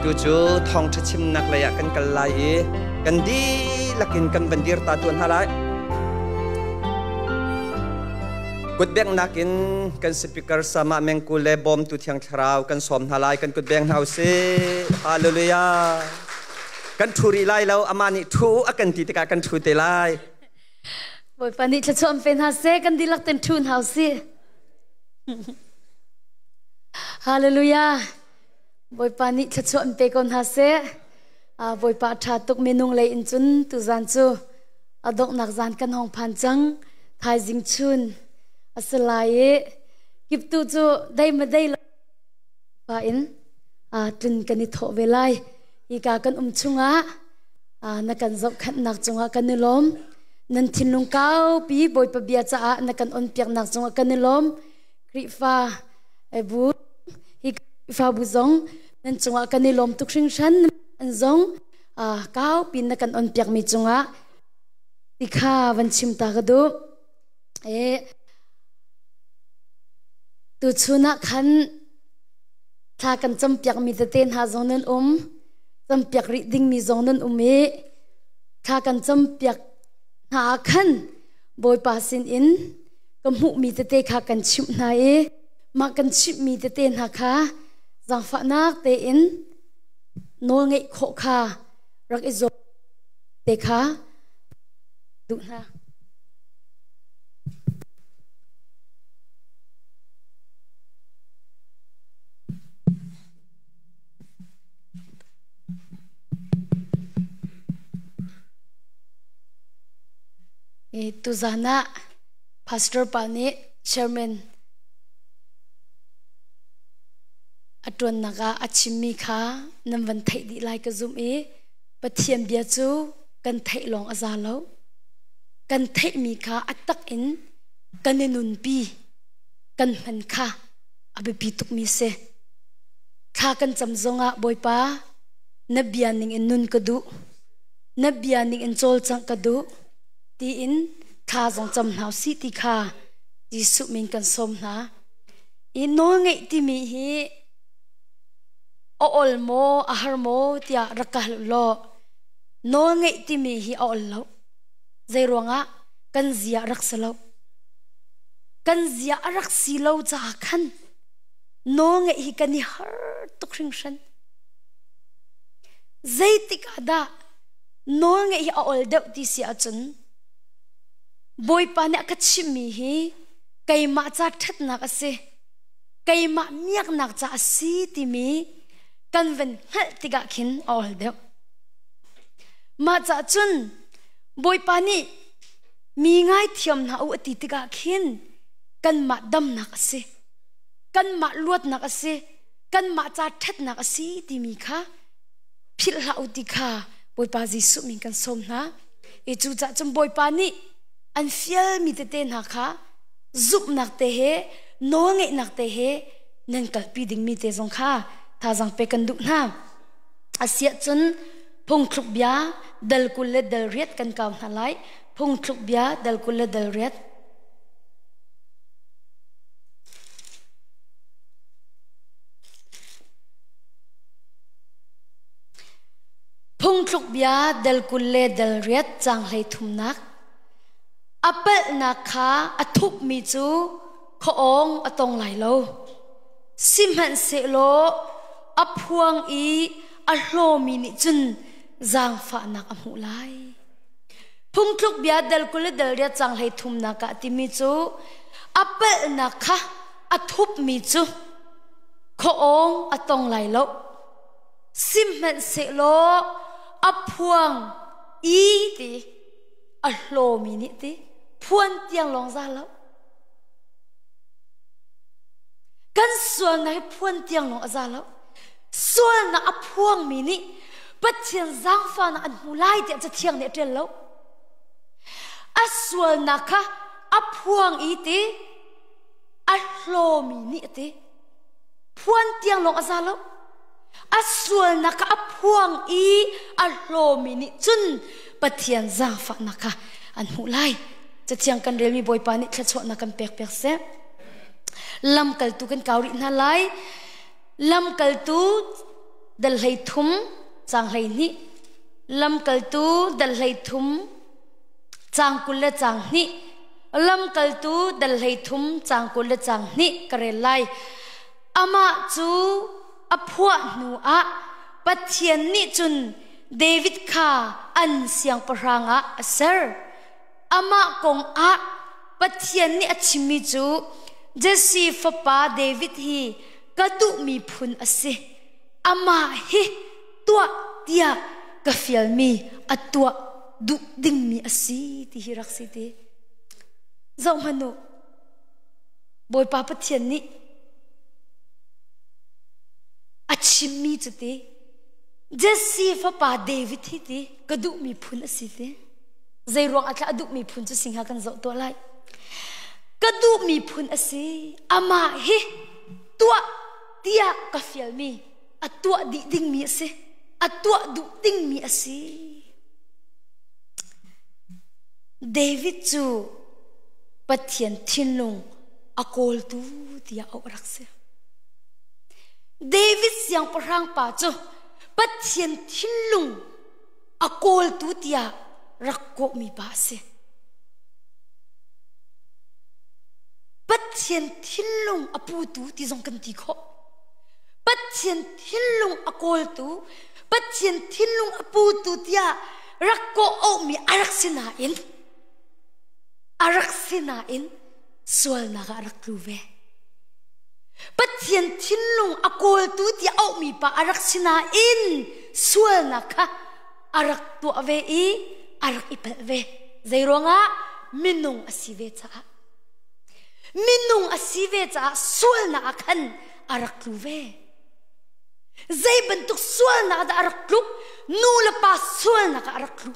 Atu cu thawngṭha chimnak lei ah kan kal lai i kan dihlak in kan van dir ta tuan hna lai. Kutbengnak in kan speaker Sama Mengku le bawmtu Thiang Thlarau kan sawm hna lai. Kan kutbeng hna usih. Hallelujah. Kan ṭhu rih lai lo. Amah nih ṭhu a kan ti tikah kan ṭhu te lai. Bawipa nih thluachuah pe hna seh. Kan dihlak ten ṭhu hna usih. Hallelujah. Bawipa nih thluachuah an pe ko hna seh. Bawipa ṭha tuk minung lei in cun tuzan cu a donghnak zan kan hong phan cang. Thaizing chun a si lai i kiptu cu dei ma dei pa in tlun kan i thawh ve lai. Hika kan um chungah na kan zohkhenhnak cungah kan i lawm. Nan thinlung kaupi Bawipa bia caah na kan onpiaknak cungah kan i lawm. Khrihfa bu hi Khrihfabu zong nan cungah kan i lawm tuk hringhran. An zong kaupi na kan onpiakmi cungah ti kha van chim ta ka duh. E tuchun ah khan thla kan campiakmi tete hna zong nan um. Campiak rih dingmi zong nan um i thla kan campiak hna ah khan Bawipa sin in ka hmuhmi tete kha kan chimh hna i mah kan chimhmi tete hna kha zaangfahnak tein nawl ngeih khawh kha rak i zuam te kha duh hna. Tuzan ah pastor pa nih chairman a ṭuannak ah a chimmi kha nan van theih dih lai ka zumh i Pathian bia cu kan theih lawng a za lo. Kan theihmi kha a tak in kan i nunpi, kan hman kha a biapi tukmi si. Thla kan cam zongah Bawipa na bia ning in nun ka duh, na bia ning in cawlcangh ka duh tiin thla zong cam hna usih ti kha Jesuh min kan sawm hna. I nawlngeih timi hi a ol maw a har maw tiah rak ka hal law nawlngeih timi hi a ol lo. Zei ruangah kan zia rak si lo. Kan zia a rak si lo caah khan nawlngeih hi kan i har tuk hringhran. Zeitik ah dah nawlngeih hi a ol deuh ti si ahcun Bawipa nih a ka chimhmi hi keimah ca ṭhatnak a si, keimah miaknak ca a si timi kan van hngalh tikah khin a ol deuh. Mah cah cun Bawipa nih mi ngaithiam hna u a ti tikah khin kanmah damnak a si, kanmah luatnak a si, kanmah ca ṭhatnak a si timi kha philh hlah u ti kha Bawipa Jesuh min kan sawm hna. I cucah cun Bawipa nih an fialmi tete hna kha zumhnak te he nawlngeihnak te he nan kalpi dingmi te zong kha thazaang pe kan duh hna. Asiah cun phungthluk bia dal 20 le dal riat kan kau hna lai. Phungthluk bia dal 20 le dal riat. Phungthluk bia dal 20 le dal riat caang hlei thumnak. A palhnak kha a thupmi cu khuaawng a tong lai lo. Sihmanhsehlaw a phuang i a hlawmi nih cun zaangfahnak a hmuh lai. Phungthluk bia dal 20 le dal riat caang hlei thumnak ah timi cu a palhnak kha a thupmi cu khuaawng a tong lai lo. Sihmanhsehlaw a phuang i ti a hlawmi nih ti phuan tiang lawng za lo. Kan sualnak hi phuan tiang lawng a za lo. Sualnak a phuangmi nih Pathian zaangfahnak an hmu lai tiah Cathiang nih a ṭial lo. A sualnak kha a phuang i ti a hlawmi nih a ti. Phuan tiang lawng a za lo. A sualnak kha a phuang i a hlawmi nih cun Pathian zaangfahnak kha an hmuh lai. Cathiang kan relmi Bawipa nih thluachuahnak kan pek piak seh. Lamkaltu kan kau rih hna lai. Lamkaltu dal 13 caang 12. Lamkaltu dal 13 caang 20 le caang 2. Lamkaltu dal 13 caang 20 le caang 2 ka rel lai. Amah cu a phuah hnu ah Pathian nih cun David kha an siangpahrang ah a ser. Amah kong ah Pathian nih a chimmi cu Jesse fapa David hi ka duhmi phun a si. Amah hi tuah tiah ka fialmi a tuah duh dingmi a si ti hi rak si ti. Zoh hmanh u. Bawipa Pathian nih a chimmi cu ti Jesse fapa David hi ti ka duhmi phun a si ti. Zei ruang ah a duhmi phun cu singha kan zoh tuah lai. Ka duhmi phun a si. Amah hi tuah tiah ka fialmi a tuah dih dingmi a si. A tuah duh dingmi a si. David cu Pathian thinlung a kawltu tiah auh a rak si. David siangpahrang pa cu Pathian thinlung a kawltu tiah rak kawhmi pa a si. Pathian thinlung a putu ti zong kan ti khawh. Pathian thinlung a kawltu, Pathian thinlung a putu tiah rak kawh auhmi a rak si nain a rak si nain sualnak ah a rak tlu ve. Pathian thinlung a kawltu tiah auhmi pa a rak si nain sualnak kha a rak tuah ve i a rak i palh ve. Zeiruangah minung a si ve caah. Minung a si ve caah sualnak ah khan a rak tlu ve. Zei bantuk sualnak dah a rak tluk? Nu le pa sualnak ah a rak tlu.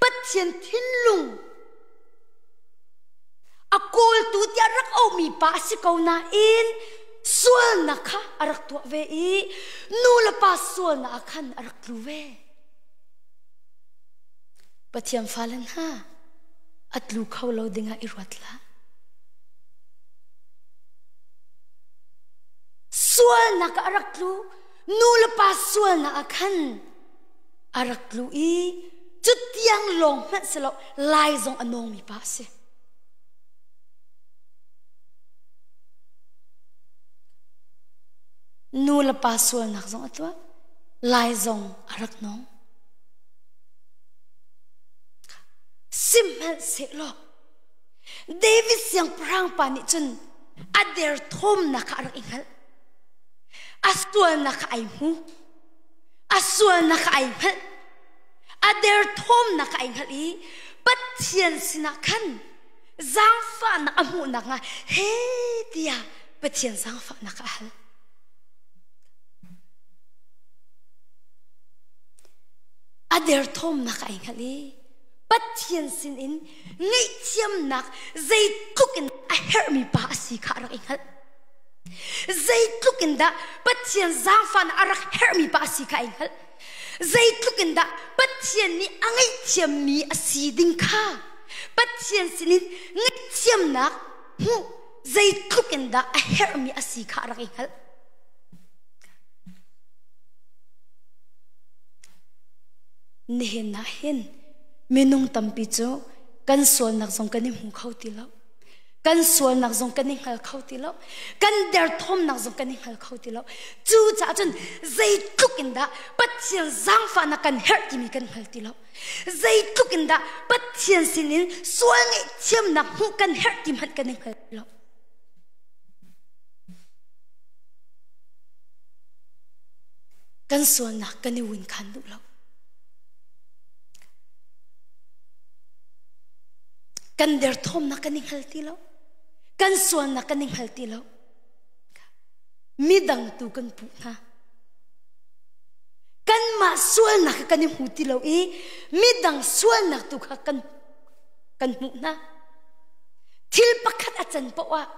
Pathian thinlung a kawltu tiah rak auhmi pa a si ko nain sualnak kha a rak tuah ve i nu le pa sualnak ah khan a rak tlu ve. Pathian fale hna a tlu kho lo dingah i ruat hlah. Sualnak ah a rak tlu, nu le pa sualnak ah khan a rak tlu i cutiang lawng hmanh si lo lai zong a nawngmi pa a si. Nu le pa sualnak zong a tuah, lai zong a rak nawng. Sihmanhsehlaw David siangpahrang pa nih cun a derthawmnak kha a rak i hngalh. A sualnak kha ai hmu. A sualnak kha ai hngalh. A derthawmnak kha ai hngalh i Pathian sinah khan zaangfahnak a hmuh nakhnga he tiah Pathian zaangfahnak kha a hal. A derthawmnak kha ai hngalh i Pathian sinin ngaihthiamnak zeitluk in a herhmi pa a si kha a rak i hngalh. Zeitluk in dah Pathian zaangfahnak a rak herhmi pa a si kha ai hngalh. Zeitluk in dah Pathian nih a ngaihthiammi a si ding kha Pathian sinin ngaihthiamnak hmuh zeitluk in dah a herhmi a si kha a rak i hngalh. Nihin ah hin minung tampi cu kan sualnak zong kan i hmu kho ti lo. Kan sualnak zong kan i hngal kho ti lo. Kan derthawmnak zong kan i hngal kho ti lo. Cucaah cun zeitluk in dah Pathian zaangfahnak kan herh timi kan hngal ti lo. Zeitluk in dah Pathian sinin sual ngaihthiamnak hmuh kan herh ti hmanh kan i hngal ti lo. Kan sualnak kan i winkhan duh lo. Kan derthawmnak kan i hngal ti lo. Kan sualnak kan i hngal ti lo. Midang tu kan puh hna. Kanmah sualnak kha kan i hmu ti lo i midang sualnak tu kha kan kan hmuh hna. Thil pakhat a can poah ah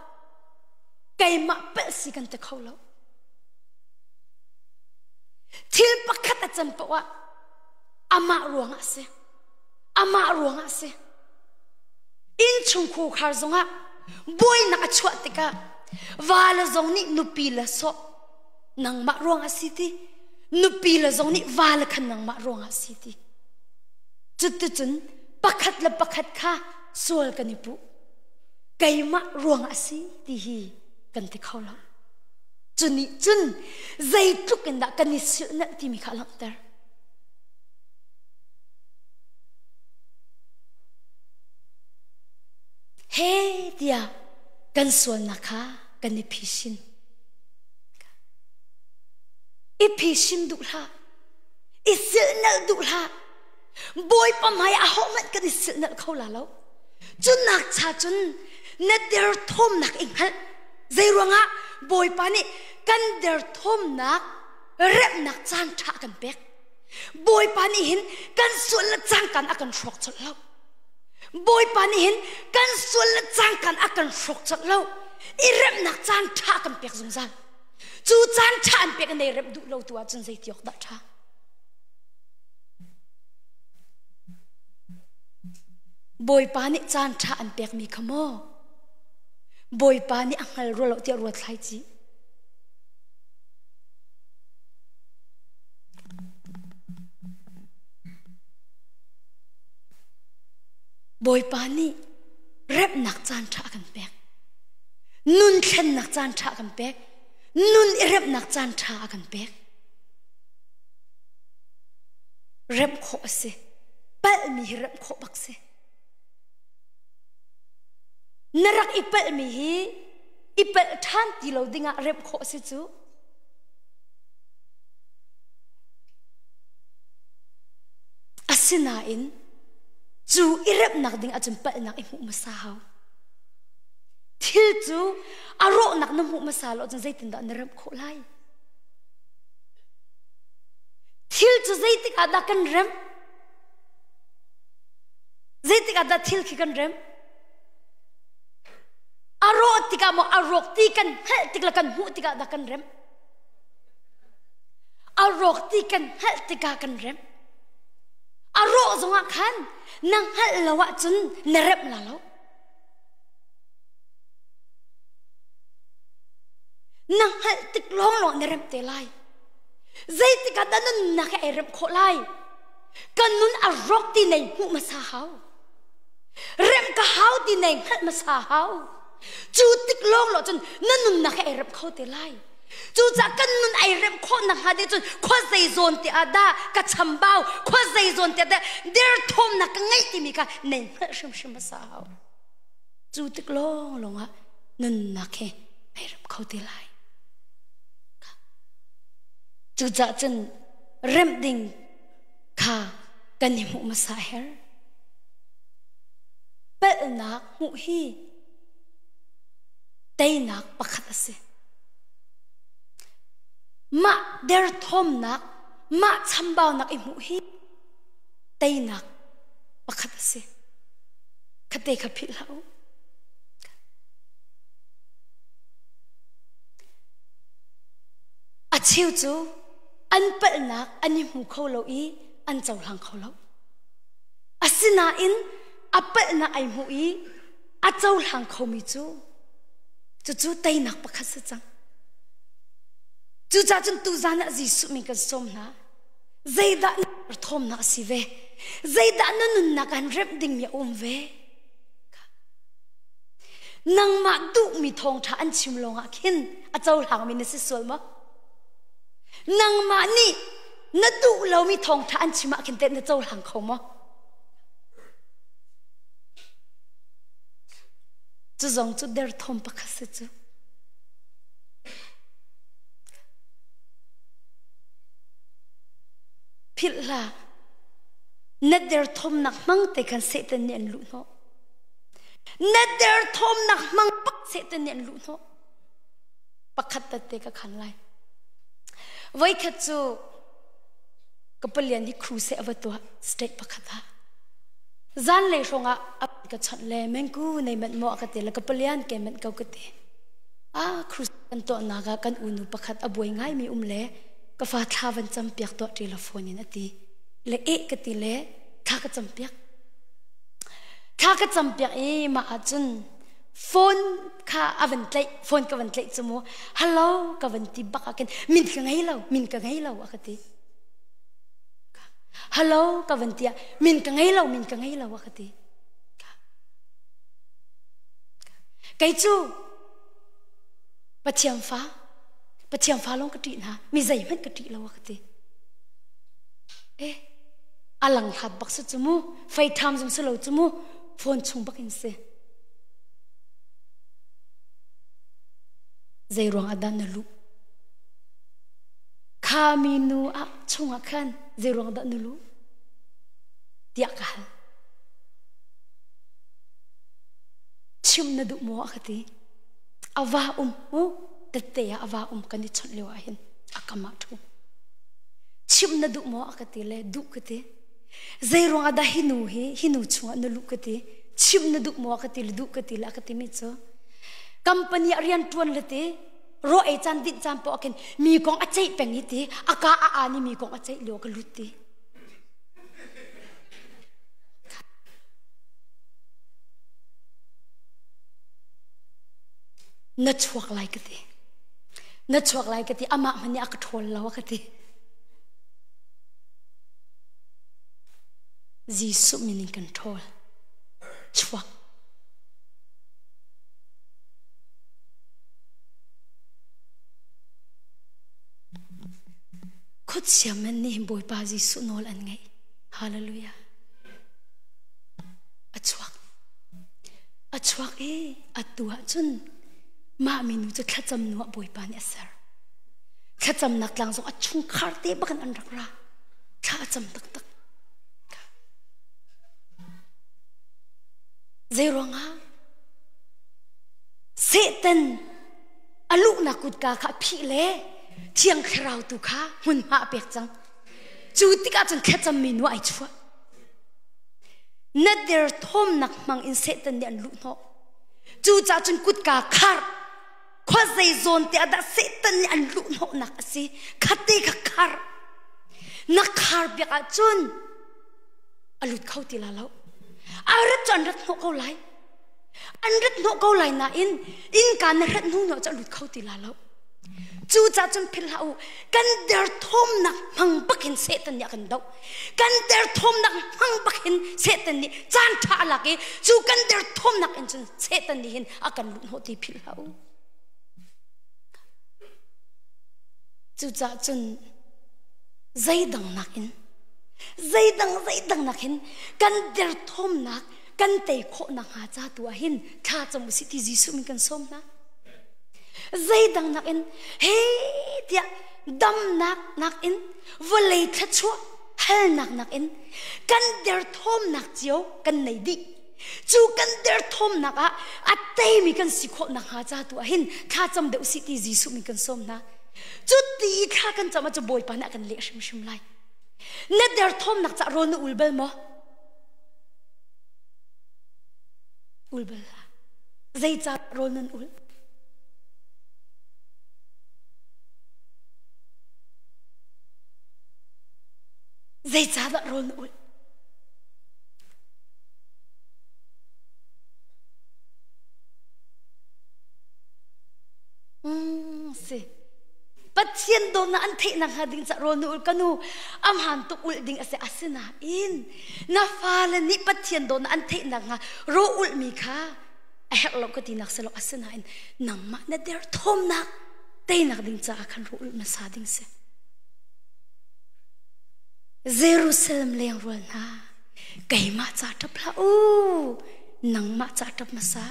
keimah palh si kan ti kho lo. Thil pakhat a can poah ah amah ruangah a si. Amah ruangah a si. Innchung khar zongah buainak a chuah tikah va le zong nih nupi le sawh. Nangmah ruang a si ti. Nupi le zong nih va le khan nangmah ruang ah si ti. Cuticun pakhat le pakhat kha sual kan i puh. Keimah ruang a si ti hi kan ti kho lo. Cu nih cun zeitluk in dah kan i silhnalh timi kha a langhter. He tiah kan sualnak kha kan i phisin. I phisin duh hlah. I silhnalh duh hlah. Bawipa hmai ah ahohmanh kan i silhnalh kho la lo. Cu nak cha cun na derthawmnak i hngalh. Zei ruangah Bawipa nih kan derthawmnak remhnak caan ṭha a kan pek. Bawipa nih hin kan sual le cangkan a kan hrawk colh lo. Bawipa nih hin kan sual le cangkan a kan hrawk colh lo. I remhnak caan ṭha a kan pek zungzal. Cu caan ṭha an pek nei remh duh lo tu ahcun zei ti awk dah ṭha. Bawipa nih caan ṭha an pekmi kha maw Bawipa nih a hngal rua lo tiah ruat thlai ci. Bawipa nih remhnak caan ṭha a kan pek. Nun thlennak caan ṭha a kan pek. Nun i remhnak caan ṭha a kan pek. Remh khawh a si. Palhmi hi remh khawh bak si. Na rak i palhmi hi i palh ṭhan ti lo dingah remh khawh a si cu. Asinain cu i remhnak ding ahcun palhnak i hmuh hmasa hau. Thil cu a rawhnak na hmuh hmasa lo ahcun zeitindah na remh khawh lai? Thil cu zeitik ah dah kan remh? Zeitik ah dah thil khi kan remh? A rawh tikah maw a rawk ti kan hngalh tik le kan hmuh tikah dah kan remh? A rawk ti kan hngalh tikah kan remh. A rawh zongah khan na hngalh lo ahcun na remh la lo. Na hngalh tik lawnglawng na remh te lai. Zeitik ah dah nunnak hi ai remh khawh lai? Kan nun a rawk ti nei hmuh hmasa hau. Remh ka hau ti nei hngalh hmasa hau. Cu tik lawng lo cun na nunnak hi ai remh kho te lai. Cucaah kan nun ai remh khawh nakhnga ding cun khua zei zawn te ah dah ka chambau, khua zei zawn te ah dah derthawmnak ka ngeih timi kha nei hngalh hrimhrim hmasa hau. Cu tik lawng lawng ah nunnak hi ai remh kho te lai. Cucaah cun remh ding kha kan i hmuh hmasa a herh. Palhnak hmuh hi teinak pakhat a si. Mah derthawmnak, mah chambaunak i hmuh hi teinak pakhat a si. Khate kha philh hlah u. A cheu cu an palhnak an i hmu kho lo i an cohlang kho lo. Asinain a palhnak ai hmuh i a cohlang khomi cu cucu teinak pakhat si cang. Cucaah cun tuzan ah Jesuh min kan sawm hna. Zeidah na thawmnak a si ve? Zeidah na nunnak an remh dingmi a um ve? Nangmah duhmi thawngṭha an chim lawngah khin a cohlangmi na si sual maw? Nangmah nih na duh lomi thawngṭha an chim ah khin teh na cohlang kho maw? Cu zong cu derthawm pakhat si cu. Philh hlah. Na derthawmnak hmang te khan Satan nih an luh hnawh. Na derthawmnak hmang pak Satan nih an luh hnawh. Pakhat tate ka khan lai. Voikhat cu ka palian hi crusade a va tuah state pakhat ah. Zanlei hrawng ah a ka chawnh le mengku nei manh maw a ka ti le ka palian ke manh ko ka ti. Ah crusade kan tuahnak ah kan unu pakhat a buai ngaimi um le ka fa thla van cam piak tuah ṭi la phone in a ti. Le eh ka ti le thla ka cam piak. Thla ka cam piak i mah ahcun Phone kha a van tlaih, phone ka van tlaih cu mu, hello ka van ti bak ah khin min ka ngei lo, min ka ngei lo a ka ti. Hello ka van ti ah min ka ngei lo, min ka ngei lo a ka ti. Kei cu Pathian fa, Pathian fa lawng ka ṭih hna, mi zeihmanh ka ṭih lo a ka ti. Eh, a lang hlat bak si cu mu, fei ṭham zong si lo cu mu, phone chung bak in si. Zei ruang ah dah na luh? Kha mi nu ah chungah khan zei ruang dah na luh? Tiah ka hal. Chim na duh maw a ka ti. A va um mu tette ah a va um kan i chawnh lio ah hin a kam ah ṭhu. Chim na duh maw a ka ti le duh ka ti. Zei ruang ah dah hi nu hi hi nu chungah na luh ka ti. Chim na duh maw a ka ti le duh ka ti le a ka ti mi cu company ah rian ṭuan le ti ro ei caan dinh caan poah khin mi kong a ceih peng i ti a ka a aan i mi kong a ceih lio ka lut ti. Na chuak lai ka ti. Na chuak lai ka ti. Amah hmanh nih a ka ṭhawl lo a ka ti. Jesuh min in kan ṭhawl. Chuak. Khuachia men nih Bawipa Jesuh nawl an ngeih. Hallelujah. A chuak. A chuak i atu ahcun mah minu cu thlacam nu ah Bawipa nih a ser. Thlacamnak tlang zong a chungkhar te bakin an rak ra. Thla a cam taktak. Zei ruangah Satan a luhnak kutka kha a phih le Thiang Thlarau tu kha hmunhma a pek cang. Cu tikah cun thlacammi nu ai chuah. Na derthawmnak hmang in Satan nih an luh hnawh. Cucaah cun kutka khar khua zei zawn te ah dah Satan nih an luh hnawhnak a si. Khate kha khar. Na khar piak ahcun a lut kho ti la lo. A rat cu an rat hnawh ko lai. An rat hnawh ko lai nain innka na rat hnu hnawh cu a lut kho ti la lo. Cucaah cun philh hlah u, kan derthawmnak hmang bakin Satan nih a kan doh. Kan derthawmnak hmang bakin Satan nih caan ṭha a lak i cu kan derthawmnak in cun Satan nih hin a kan luhhnawh ti philh hlah u. Cucaah cun zeidang nakin zeidang zeidang nakin kan derthawmnak kan tei khawh nakhnga ca tu ah hin thla cam usih ti Jesuh min kan sawm hna. Zeidang nakin he tiah damnak nakin vawlei thluachuah halnak nakin kan derthawmnak cio kan nei dih. Cu kan derthawmnak ah a teimi kan si khawh nakhnga ca tu ah hin thla cam deuh sih ti Jesuh min kan sawm hna. Cu ti thla kan cam ah cu Bawipa nih a kan leh hrimhrim lai. Na derthawmnak ca rawl na ul bal maw? Ul bal hlah. Zeicah rawl nan ul? Zeicahdah rawl na ul? Mm, si. Pathian dawtnak an theih nakhnga ding ca rawl na ul ka nu amhan tuk ul ding a si asinain na fale nih Pathian dawtnak an theih nakhnga raw ulmi kha a herh lo ka tinak si lo asinain nangmah na derthawmnak teinak ding caah khan raw ulh hmasa ding si Jerusalem leng rual hna keimah ca ṭap hlah u nangmah ca ṭap hmasa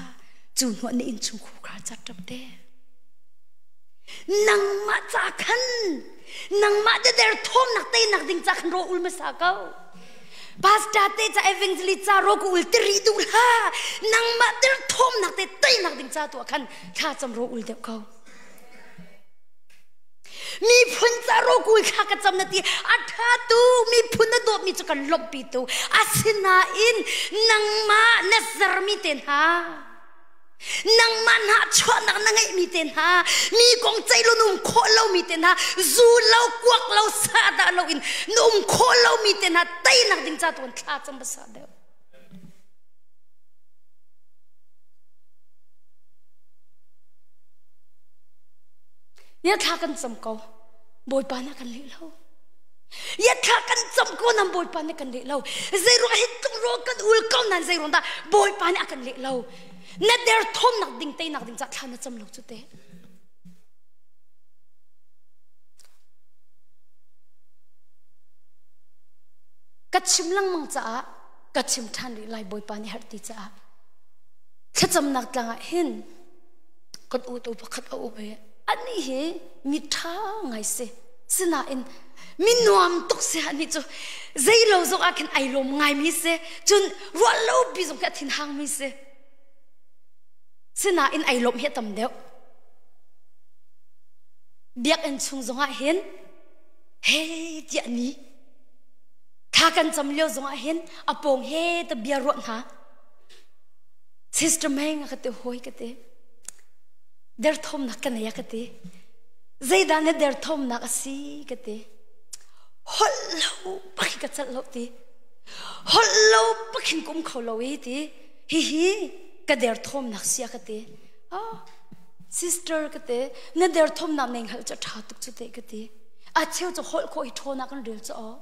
cu hnuah na innchungkhur kha ca ṭap te nangmah ca khan nangmah de derthawmnak teinak ding ca khan raw ul hmasa ko Pastor te ca evangelist ca ro ku ul tiri duh hla nangmah derthawmnak te teinak ding ca tu ah khan thla cam ro ul deuh ko miphun ca ro ku thla ka cam na ti a tha tu miphun na dawt mi cu kan lawmhpi tu asinain nangmah na zermi te hna Nangmah hna chuahnak na ngeihmi te hna, mi kong ceih lo na um khawh lomi te hna, zu lo, kuak lo, sahdah lo in na um khawh lomi te hna teinak ding ca tuan thla cam hmasa deuh. Ya thla kan cam ko. Bawipa nih kan leh lo. Ya thla kan cam ko nan Bawipa nih kan leh lo. Zeiruang hi tluk ro kan ul ko nan zeiruang dah Bawipa nih a kan leh lo. Na der thawmnak ding teinak ding ca thla na cam lo cu te. Ka chim lengmang caah ka chim ṭhan rih lai Bawipa nih herh ti caah. Thlacamnak tlang ah hin kan utu pakhat a um i anih hi mi ṭha ngai si. Sinain mi nuam tuk si anih cu zeilo zong ah khin ai lawm ngaimi si. Cun ruah lo pi zong khi a thinhang mi si. Sinain ai lawmh hi a tam deuh. Biakinn chung zongah hin hei tiah ni thla kan cam lio zongah hin a pawng he ta bia ruah hna. Sister Meng a ka ti hawi ka ti. Derthawmnak ka nei a ka ti. Zeidah na derthawmnak a si ka ti. Holh lo bak ka celh lo ti. Holh lo bakin ka um kho lo i ti. Hihi ka derthawmnak si a ka ti. Oh, sister ka ti. Na derthawmnak nei hngalh cu a ṭha tuk cu te ka ti. A cheu cu holh khawh hi ṭhawn ah kan rel cu aw.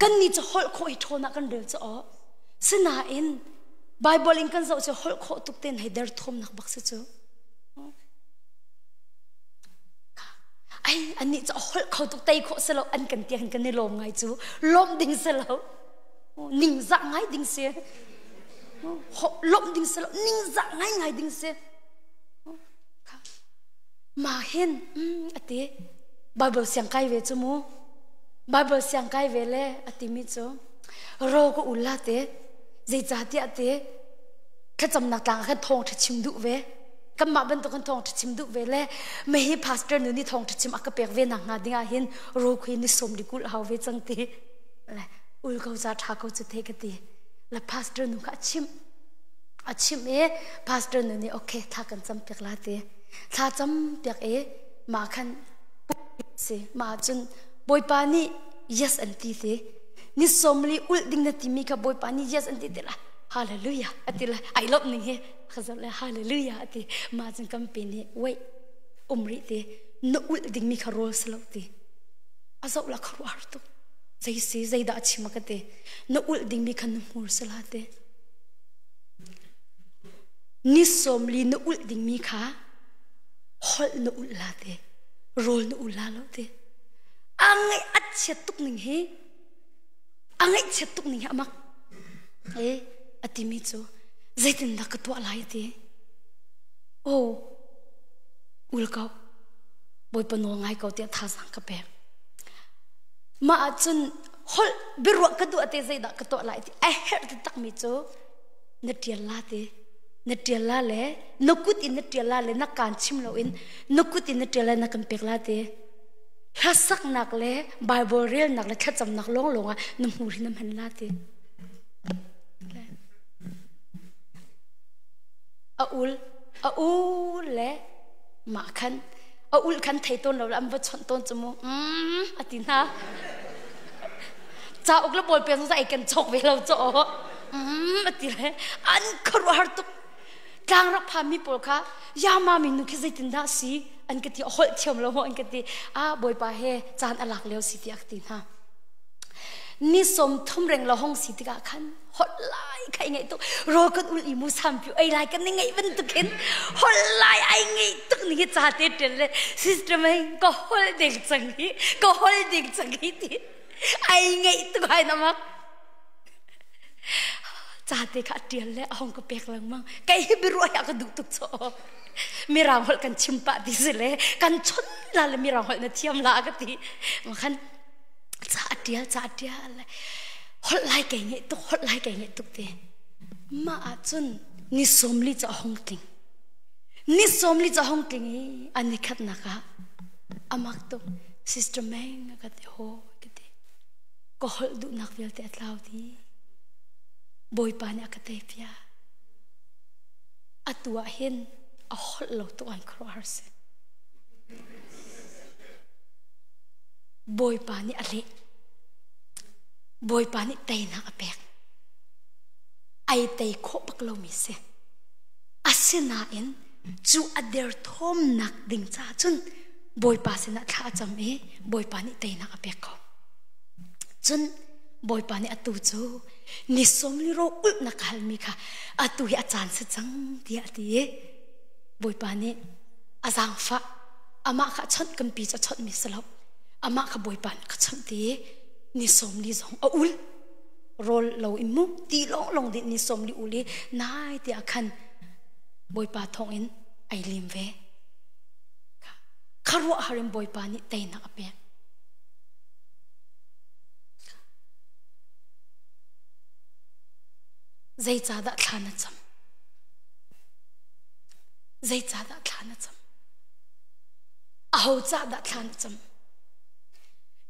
Kannih cu holh khawh hi ṭhawn ah kan rel cu aw. Sinain Bible in kan zoh cu holh khawh tuk ten hei derthawmnak bak si cu. Ai annih cu holh kho tuk tei khawh si lo an kan tiang kan i lawm ngai cu lawmh ding si lo ningzah ngai ding si lawmh ding si lo ningzah ngai ngai ding si ma hin ati Bible siang kai ve cu mu Bible siang kai ve le ati mi cu ro ka ul la te zeicahtiah te thlacamnak tlang ah khan thawngṭha chim duh ve kanmah bantuk kan thawngṭha chim duh ve le mehi pastor nu nih thawngṭha chim a ka pek ve nak hnga ding ah hin ro khui ni som di kul hau ve cang ti le ul ko ca ṭha ko cu te ka ti le pastor nu kha a chimh a chimh i pastor nu nih okay thla kan cam piak la ti thla cam piak i mah khan si mah cun bawipa nih yes an ti ti ni 40 ulh ding na timi kha bawipa nih yes an ti ti la hallelujah ati la ai lop ning hi khazal le hallelujah ati ma cun kampi nih wait um rih ti na ulh ding mi kha rawl salo ti a zoh la kharu har tuk zei si zeidah a chim ka ti na ulh ding mi kha na hmur sala ti ni 40 na ulh ding mi kha holh na ulh la ti rawl na ulh la lo ti a ngaih a chiat tuk ning hi a ngaihchiat tuk ning hi amak e a timi cu zeitindah ka tuah lai ti oh ul ko bawipa nawl ngai ko tiah thazaang ka pek mah ahcun holh biaruah ka duh te zeidah ka tuah lai ti a herh ti takmi cu na ṭial la ti na ṭial la le na kut in na ṭial la le na kaan chim loin na kut in na ṭial la na kan pek la ti Hlasaknak le Baibal relnak le thlacamnak lawnglawng ah na hmur hi na hman la ti. A ul, a ul le mah khan a ul khan thei tawn lo le an va chawnh tawn cu mu a ti hna. Cauk le bawl pek zong ai kan chok ve lo caw a ti le an khuaruahhar tuk. Tlang rak phami pawl kha yama mi nu khi zeitindah si an ka ti a holh thiam lo maw an ka ti a bawipa he caan a lak lio si tiah ka ti hna ni 30 reng lo hong si tikah khan holh lai kha i ngaih tuk rawl kan ul i mu sampiu ei lai kan i ngaih bantukin holh lai ai ngaih tuk ni hi ca te ṭel le sister mei ka holh ding cang hi ka holh ding cang hi ti ai ngaih tuk ai namak Ca te kha a ṭial le a hong ka pek lengmang. Kei hi biaruah hi a ka duh tuk caw. Mirang holh kan chim pah ti si le kan chon la le mirang holh na thiam la ka ti. Ma khan ca a ṭial ca a ṭial le holh lai kei ngeih tuk holh lai kei ngeih tuk te. Mah ahcun ni 40 ca a hong tling. Ni 40 ca hong tling i an ni khatnak ah amak tuk sister Meng a ka ti ho ka ti. Ka holh duhnak vialte a tlau dih. Bawipa nih a ka teipiak. Atu ah hin a holh lo tuk an khuaruahhar si. Bawipa nih a leh. Bawipa nih teinak a pek. Ai tei khawh bak lomi si. Asinain Cu a derthawmnak ding caah cun Bawipa sinah thla a cam i Bawipa nih teinak a pek ko. Cun Bawipa nih atu cu ni sawmli ro ulhnak ka halmi kha atu hi a caan si cang tiah a ti i Bawipa nih a zaangfah amah kha a chawnh kan pi cu a chawnhmi si lo amah kha Bawipa nih ka chawnh ti i ni 40 zong a ul rawl lo in mu ti lawng lawng dih ni 40 ul i nai tiah khan Bawipa thawngin ai lim ve kharuahhar in Bawipa nih teinak a pek Zeicahdah thla na cam? Zeicahdah thla na cam? Aho cah dah thla na cam?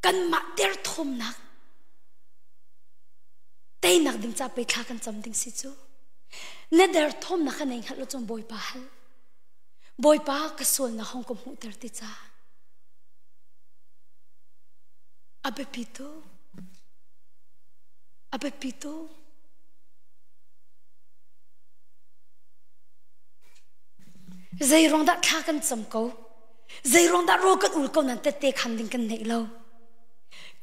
Kanmah derthawmnak teinak ding ca pei thla kan cam ding si cu. Na derthawmnak kha nei hngalh lo cun Bawipa hal. Bawipa ka sualnak hong ka hmuhter ti ca. A biapi tuk. A biapi tuk. Zei ruang dah thla kan cam ko? Zei ruang dah rawl kan ul ko nan tette khan ding kan neih lo?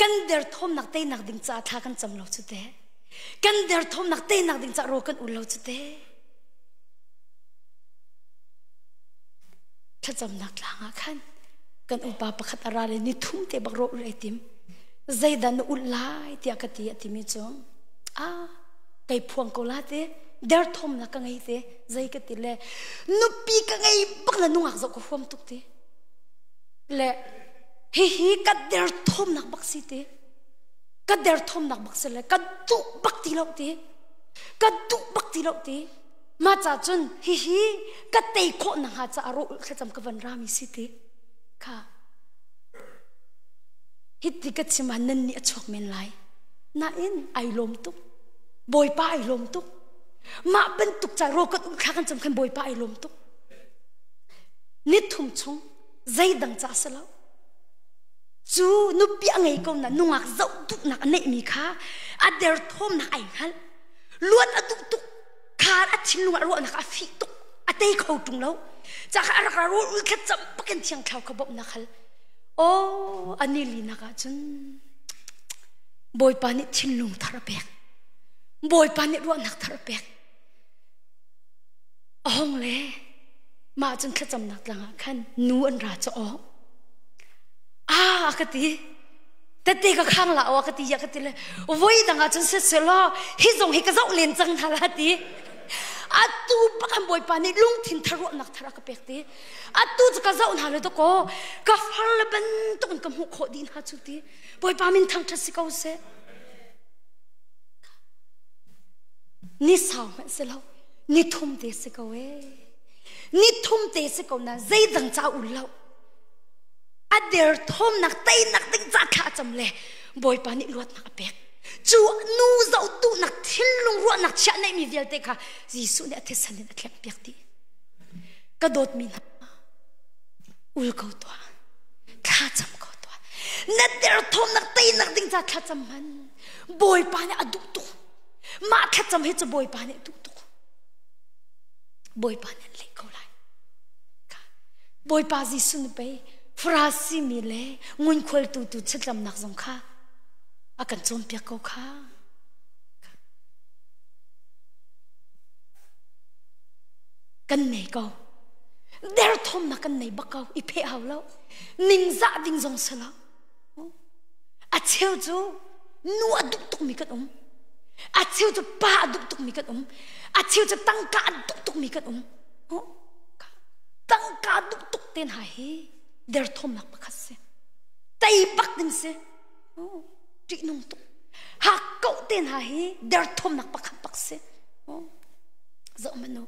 Kan derthawmnak teinak ding caah thla kan cam lo cu te. Kan derthawmnak teinak ding caah rawl kan ul lo cu te. Thlacamnak tlang ah khan kan upa pakhat a ra le ni thum te bak rawl ul ai tim. Zeidah na ulh lai tiah ka ti a timi cu ah kei phuang ko la te derthawmnak ka ngei te zei ka ti le nupi ka ngei bak na nungak zoh ka huam tuk ti le hihi ka derthawmnak bak si te ka derthawmnak bak si le ka duh bak ti lo ti ka duh bak ti lo ti ma cha cun hihi ka tei khawh na hnga ca ro thlacam ka van rami si ti kha hiti ka chim ah nan nih a chuak men lai nain ai lawm tuk Bawipa ai lawm tuk mah bantuk ca ro kan um thla kan cam khan Bawipa ai lawm tuk ni thum chung zeidang ca si lo cu nupi a ngei ko na nungak zoh duhnak a neihmi kha a derthawmnak ai hngalh luat a duh tuk kha a thinlung ah ruahnak a fih tuk a tei kho ṭung lo ca kha a rak ra rawl ul thlacam pakin thiang thlau kha bawmhnak hal aw ani linak ah cun Bawipa nih thinlung thar a pek. Bawipa nih ruahnak thar a pek. A hong le mah cun thlacamnak tlang ah khan nu an ra cu aw. Ah ka ti. Tete ka khang la aw ka ti ya ka ti le voi dang ah cun se law hi zong hi ka zoh len cang hna la ti. Atu bak an Bawipa nih lungthin thar ruahnak thar a ka pek ti. Atu cu ka zoh hna le dakaw ka far le bantuk in ka hmuh khawh dih hna cu ti. Bawipa min thangṭhat si ko seh. Ni sau hmanh si lo, ni thum te si ko ee. Ni thum te si ko na zeidang ca ul lo. A der thawmnak teinak ding ca thla cam le Bawipa nih luatnak a pek. Cu nu zoh duhnak thinlung ruahnak chiah neihmi vialte kha Jesuh nih a thisen in a thleng piak dih. Ka dawtmi hna, ul ko tuah. Thla cam ko tuah. Na derthawmnak teinak ding ca thlacam hman. Bawipa nih a duh tuk. Mah thlacam hi cu Bawipa nih a duh tuk. Bawipa nih an leh ko lai. Bawipa Jesuh nih pei Farasi mi le ngunkhualtu tu thlacamnak zong kha a kan cawnpiak ko kha. Kan nei ko. Derthawmnak kan nei bak ko. I pheh hau lo. Ningzah ding zong si lo. A cheu cu nu a duh tukmi kan um. A cheu cu pa a duh tukmi kan um. A cheu cu tangka a duh tukmi kan um. Tangka duh tuk te hna hi derthawmnak pakhat si. Tei bak ding si. Ṭihnung tuk. Hak ko te hna hi derthawmnak pakhat bak si. Zoh hmanh u.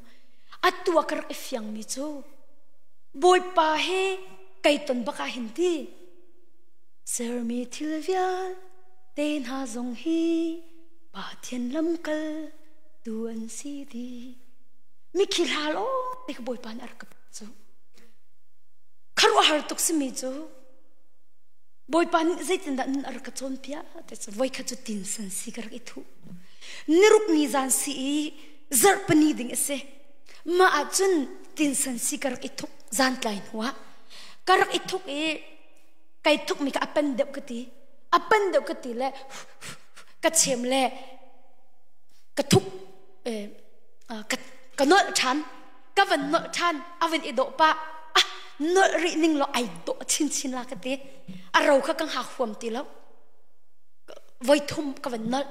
Atu ah ka rak i fiangmi cu Bawipa he kai ton bak ah hin ti sermi thil vialte hna zong hi Pathian lamkal tu an si ti mikhi hla lo te ka Bawipa nih a rak ka pek cu khuaruahhar tuk simi cu Bawipa nih zeitindah nun a rak ka cawnpiak te cu voikhat cu tinsan si ka rak i thuh niruk ni zan si i zarhpini ding a si. Mah ahcun tinsan si ka rak i thuk zan tlai hnuah ka rak i thuk i kai thuk mi ka a pan deuh ka ti a pan deuh ka ti le ka chem le ka thuk ka ka nolh ṭhan ka van nolh ṭhan a van i dawh pah ah nolh rih ning law ai dawh chinchin la ka ti a ro kha ka hngak huam ti lo voi thum ka van nolh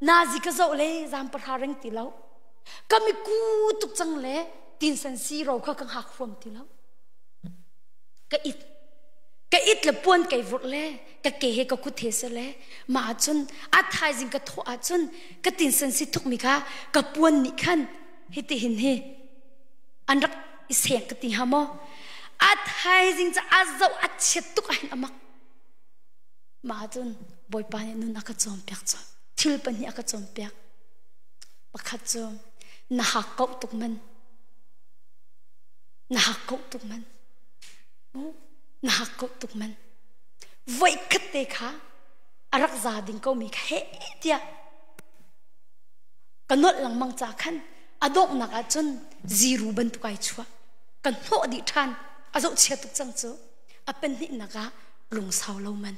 nazi ka zoh le zam pahra ring ti lo ka mi ku tuk cang le tinsan si ro kha ka hngak huam ti lo ka it ka it le puan kai vurh le ka ke he ka kut he se le mah ahcun a thaizing ka thawh ahcun ka tinsan si thuk mi kha ka puan nih khan hiti hin hi an rak i seng ka ti ha maw a thaizing ca a zoh a chiat tuk ah hin amak mah ahcun bawipa nih nun a ka cawnpiak cu thil pahnih a ka cawnpiak pakhat cu na hak kauh tuk man na hak kauh tuk man na hak kauh tuk man voi khat te kha a rak za ding ko mi kha he tiah ka nolh lengmang ca khan a donghnak ah cun ziru bantuk ai chuah ka hnawh dih ṭhan a zohchia tuk cang cu a pahnihnak ah lungsau lo man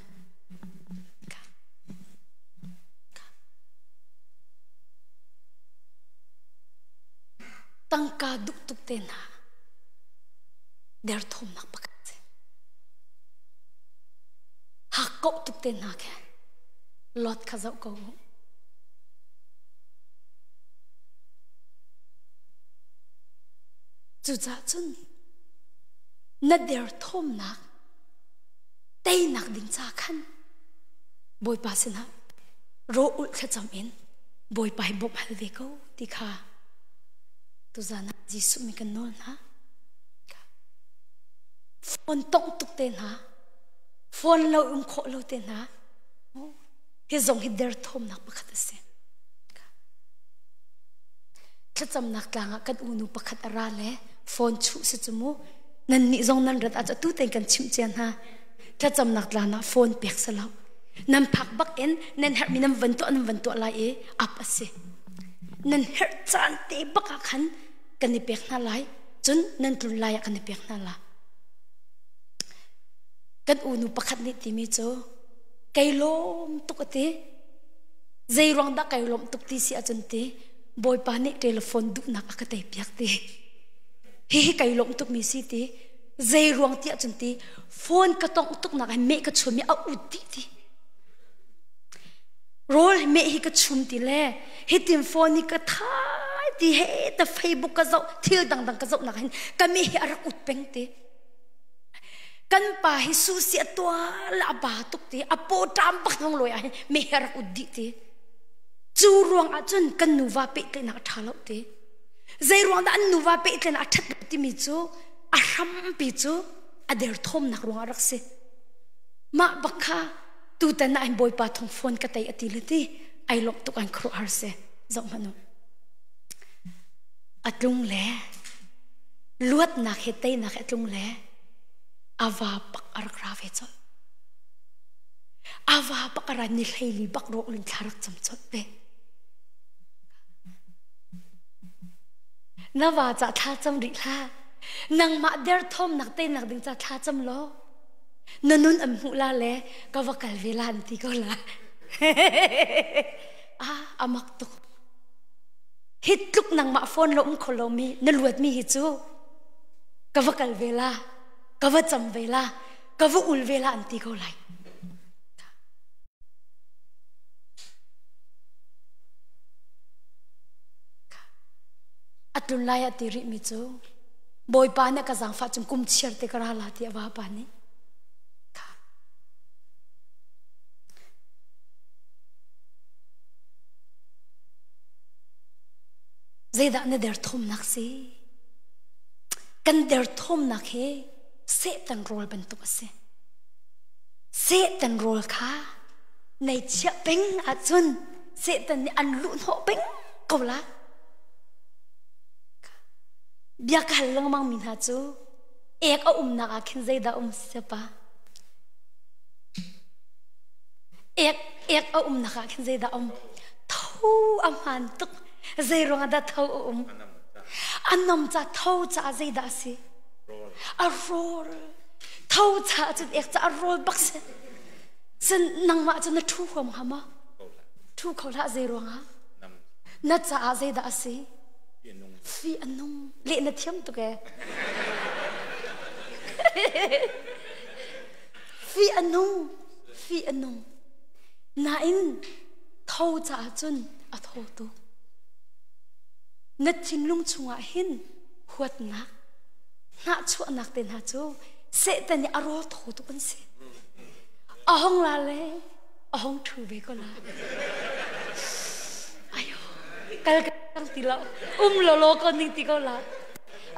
tangka duh tuk te hna derthawmnak pakhat si hak koh tuk te hna khe lot kha zoh ko u Cucaah cun na derthawmnak teinak ding ca khan Bawipa sinah rawh ulh thlacam in Bawipa hi bawmh hal ve ko ti kha tuzan ah Jesuh mi kan nawl hna. Phone tongh tuk te hna, phone lo um khawh lo te hna, hi zong hi derthawmnak pakhat a si. Thlacamnak tlang ah kan unu pakhat a ra le phone chuh si cu mu. Nan nih zong nan rat ah atu tein kan chimh cia hna. Thlacamnak tlang ah phone pek si lo. Nan phak bak in nan herhmi nan van tuah nan van tuah lai i ap a si. Nan herh caan te bak ah khan kan i pek hna lai. Cun nan tlun lai ah kan i pek hna la. Kan unu pakhat nih timi cu kei lawm tuk a ti. Zei ruang dah kai lawmh tuk ti si ahcun ti Bawipa nih telephone duhnak a ka tei piak ti. Hihi kai lawmh tukmi si ti. Zei ruang ti ahcun ti phone ka tongh tuknak hi meh ka chum i a ut dih ti. Rawl meh hi ka chum ti le hitin phone hi ka thai ti he ta Facebook ka zoh thil dangdang ka zohnak hin ka meh hi a rak ut peng ti. Kan pa hi susi a tual a ba tuk ti a paw ṭam bak hong lawi ah hin me he rak ut dih ti. Cu ruang ah cun kan nuva pehtlaihnak a ṭha lo ti. Zei ruang dah an nuva pehtlaihnak a ṭhat lo timi cu a hrampi cu a derthawmnak ruang ah rak si. Mah bak kha tutan ah hin Bawipa thong phone ka tei a ti le ti ai lawmh tuk an khuaruahhar si. Zoh hmanh u. A tlung le luatnak he teinak he a tlung le a va bak a rak ra ve colh. A va bak a ra ni hleili bak rawk lin thla rak cam colh ve. Na va ca thla cam rih hlah. Nangmah derthawmnak teinak ding ca thla cam law na nun an hmuh la le ka va kal ve la an ti ko la. ah amak tuk. Hi tluk nangmah phone lo um kho lomi na luatmi hi cu ka va kal ve la ka va cam ve la ka va ul ve la an ti ko lai. A tlun lai ah ti rih mi cu Bawipa nih ka zaangfah cung kum chiar te ka ra la ti a vapa nih. Zeidah na derthawmnak si? Kan derthawmnak hi Satan rawl bantuk a si. Satan rawl kha nei chiah peng ahcun Satan nih an luhhnawh peng ko la. Bia ka hal lengmang mi hna cu ek a umnak ah khin zeidah um siapa? Ek ek a umnak ah khin zeidah um? Tho a hmaan tuk. Zei ruangah dah tho a um? A nam ca tho caah zeidah a si? A rawl. Tho caah cun ek ca a rawl bak si. Cun nangmah cu na ṭhu huam hnga maw? Ṭhu kho hlah zei ruangah? Na caah zeidah a si? Fi a nung. Leh na thiam tuk ee. Fi a nung. Fi a nung. Nain tho caah cun a thaw tuk. Na thinlung chungah hin huatnak, hnahchuahnak te hna cu Satan nih a rawl thaw tuk an si. A hong la le a hong ṭhu ve ko la. Ayo, kal kal ti lo, um lo lo ko ning ti ko la.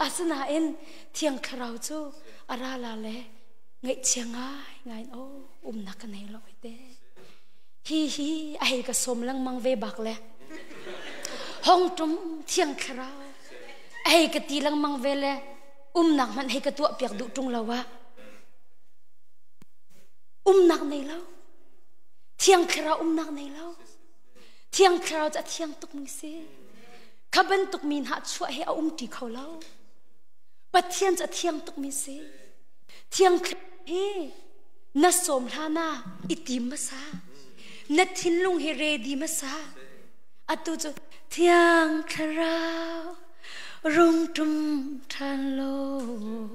Asinain Thiang Thlarau cu a ra la le ngaihchia ngai ngai in oh umnak ka nei lo te. Hi hi a hei ka sawm lengmang ve bak le hong tum Thiang Thlarau a hei ka ti lengmang ve le umnak hmanh hei ka tuah piak duh ṭung lo ah umnak nei lo Thiang Thlarau umnak nei lo Thiang Thlarau cu a thiang tuk mi si kha bantuk mi hna chuah he a um ṭi kho lo Pathian cu a thiang tuk mi si Thiang Thlarau hi na sawm hlan ah i tim hmasa na thinlung hi ready hmasa atu cu Thiang Thlarau rung ṭum ṭhan law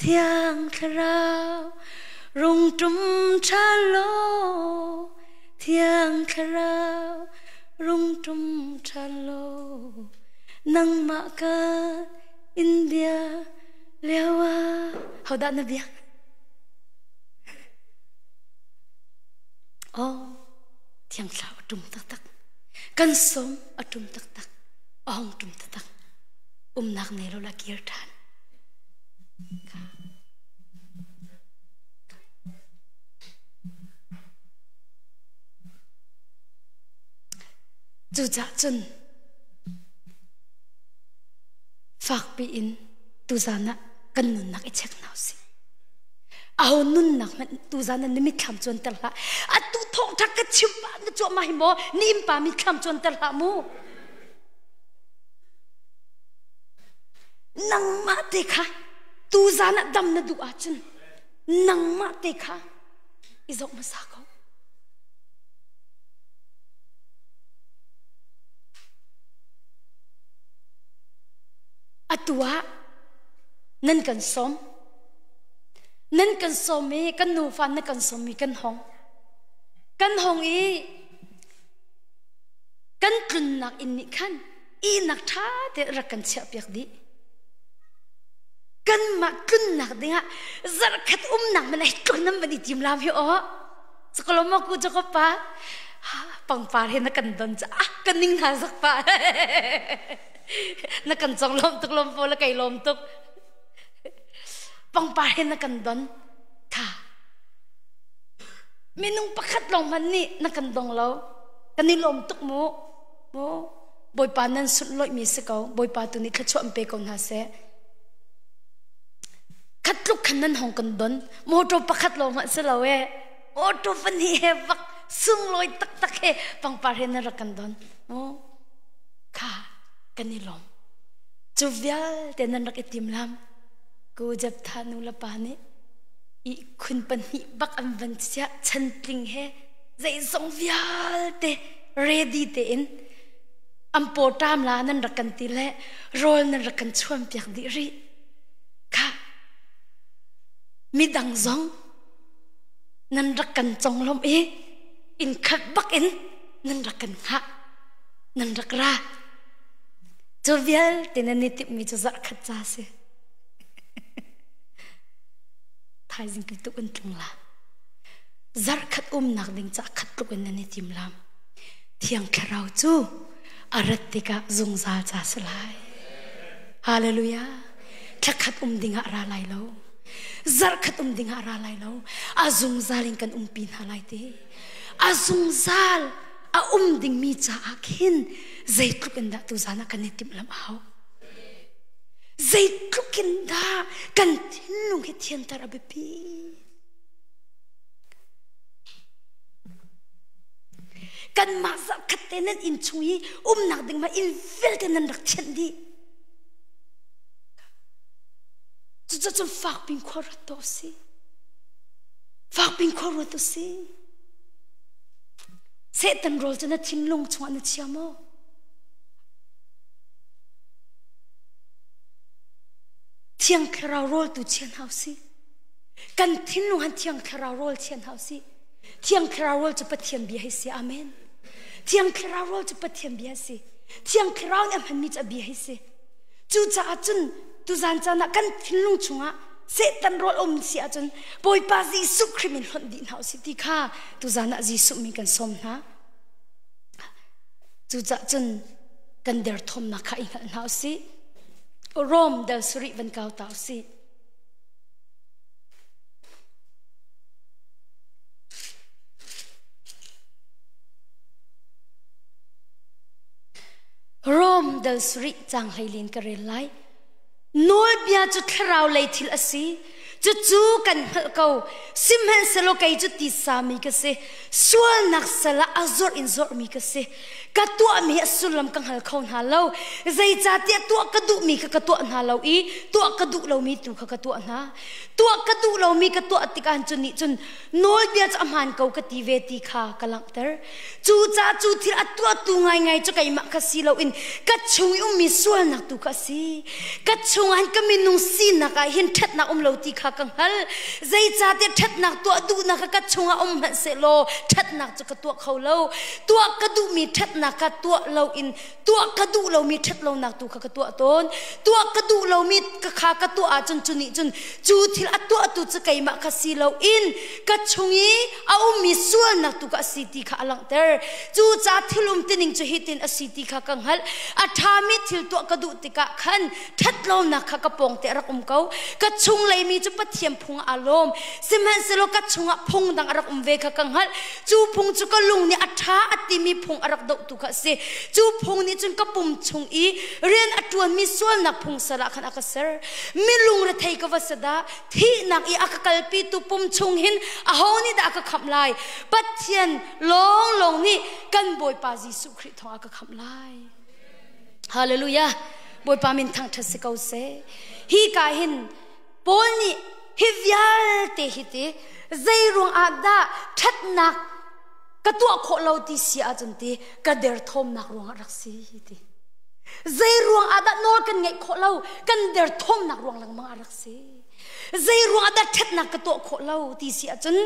Thiang Thlarau rung ṭum ṭhan law Thiang Thlarau rung ṭum ṭhan law nangmah ka in bia lio ah hodah na biak Oh Thiang Thlarau a ṭum taktak kan sawm a ṭum taktak a hong ṭum taktak umnak nei lo la kir ṭhan Cucah cun fakpi in tuzan ah kan nunnak i check hna usih. Aho nunnak hmanh tuzan ah na mitthlam cuanter hlah. Atu thawngṭha ka chim pah na cuahmah hi maw na innpa mitthlam cuanter hlah mu. Nangmah te kha tuzan ah dam na duh ahcun nangmah te kha i zoh hmasa ko. Atu ah nan kan sawm. Nan kan sawm i kan nufa na kan sawm i kan hong. Kan hong i kan tlunnak inn nih khan ihnak ṭha te rak kan chiahpiak dih. Kanmah tlunnak dingah zarhkhat umnak man ai tluk nan van i tim lam hi aw. Cakalomo ku cakop pa pangpar he na kan don ca ah kan ning hna zak pa na kan cong lom tuk lom po la kai lom tuk pangpar he na kan don tha minung pakhat lawng hmanh nih na kan dong lo kan i lawm tuk mu mu Bawipa nan sunhlawih mi si ko Bawipa tu nih thluachuah in pe ko hna seh khat tluk khan nan hong kan don motor pakhat lawng hmanh si lo e motor pahnih he vak sunglawi taktak he pangpar he nan rak kan don mu kha kan i lawm cu vialte nan rak i tim lam ku jeptha nu le pa nih i khun pahnih bak an van chiah chantling he zeizong vialte ready tein an pawṭam la nan rak kan ti le rawl nan rak kan chuan piak dih rih kha midang zong nan rak kan conglawmh i inn khat bak in nan rak kan hngah nan rak ra cu vialte nan i timhmi cu zarh khat ca si thaizing pi tuk in tlung la zarh khat umnak ding ca khat tluk in nan i tim lam Thiang Thlarau cu a rat tikah zungzal ca si lai. Hallelujah. Thlakhat um dingah ra lai lo. Zarhkhat um dingah ra lai lo. A zungzal in kan umpi hna lai ti. A zungzal a um dingmi caah khin zeitluk in dah tuzan ah kan i timhlamh a hau. Zeitluk in dah kan thinlung hi thianter a biapi. Kanmah zarhkhat te nan inn chung i umnak ding ma inn vialte nan rak thianh dih. Cucun fakpin khua ruat to si. Fakpin khua ruat si. Satan rawl cu na thinlung chungah na chia maw? Thiang Thlarau rawl tu chia hna usih. Kan thinlung han Thiang Thlarau rawl chia hna usih. Thiang Thlarau rawl cu Pathian bia hi si. Amen. Thiang Thlarau rawl cu Pathian bia si. Thiang Thlarau nih a hmanmi cu a bia hi si. Cucaah cun tuzan caan ah kan thinlung chungah Satan rawl um si ahcun Bawipa Jesuh Khrih min hlonh dih hna usih ti kha tuzan ah Jesuh min kan sawm hna. Cucaah cun kan derthawmnak kha i hngalh hna usih. Rom dal sarih van kau ta usih. Rom dal sarih cang hleilin ka rel lai. Nawlbia cu thlarau lei thil a si. Cucu kan hngalh ko. Sihmanhsehlaw kei cu tisa mi ka si. Sualnak sal ah a zawrh in zawrhmi ka si. Ka tuahmi a sullam ka hngal kho hna lo. Zeicahtiah tuah ka duhmi kha ka tuah hna lo i tuah ka duh lomi tu kha ka tuah hna. Tuah ka duh lomi ka tuah tikah cu nih cun nawlbia cu a hmaan ko ka ti ve ti kha ka langhter. Cucaah cu thil a tuahtu ngaingai cu keimah kha si loin ka chung i ummi sualnak tu kha a si. Ka chungah ka minung sinak ah hin ṭhatnak um lo ti kha ka hngalh. Zeicahtiah ṭhatnak tuah duhnak kha ka chungah um hmanh sehlaw ṭhatnak cu ka tuah kho lo. Tuah ka duhmi ṭhatnak kha tuah loin tuah ka duh lomi ṭhatlonak tu kha ka tuah tawn. Tuah ka duh lomi kha ka tuah ahcun cu nih cun cu thil a tuahtu cu keimah kha si loin ka chung i a ummi sualnak tu kha a si ti kha a langhter. Cucaah thil um tining cu hitin a si ti kha ka hngalh. A ṭhami thil tuah ka duh tikah khan ṭhatlonak kha ka pawngte a rak um ko. Ka chunglei mi cu Pathian phung ah aa lawm. Sihmanhsehlaw ka chungah phung dang a rak um ve kha ka hngalh. Cu phung cu ka lung nih a ṭha a timi phung a rak dohtu kha a si. Cu phung nih cun ka pum chung i rian a ṭuanmi sualnak phung sal ah khan a ka ser. Mi lungrethei ka va si dah! Thihnak i a ka kalpitu pum chung hin aho nih dah a ka khamh lai? Pathian lawnglawng nih kan Bawipa Jesuh Khrih thawng a ka khamh lai. Hallelujah! Bawipa min thangṭhat si ko seh. Hi ka hin Paul nih hi vialte hi ti zei ruangah dah ṭhatnak ka tuah khawh lo ti si ahcun ti ka derthawmnak ruangah rak si hi ti. Zei ruangah dah nawl kan ngeih khawh lo kan derthawmnak ruang lengmang ah rak si. Zei ruangah dah ṭhatnak ka tuah khawh lo ti si ahcun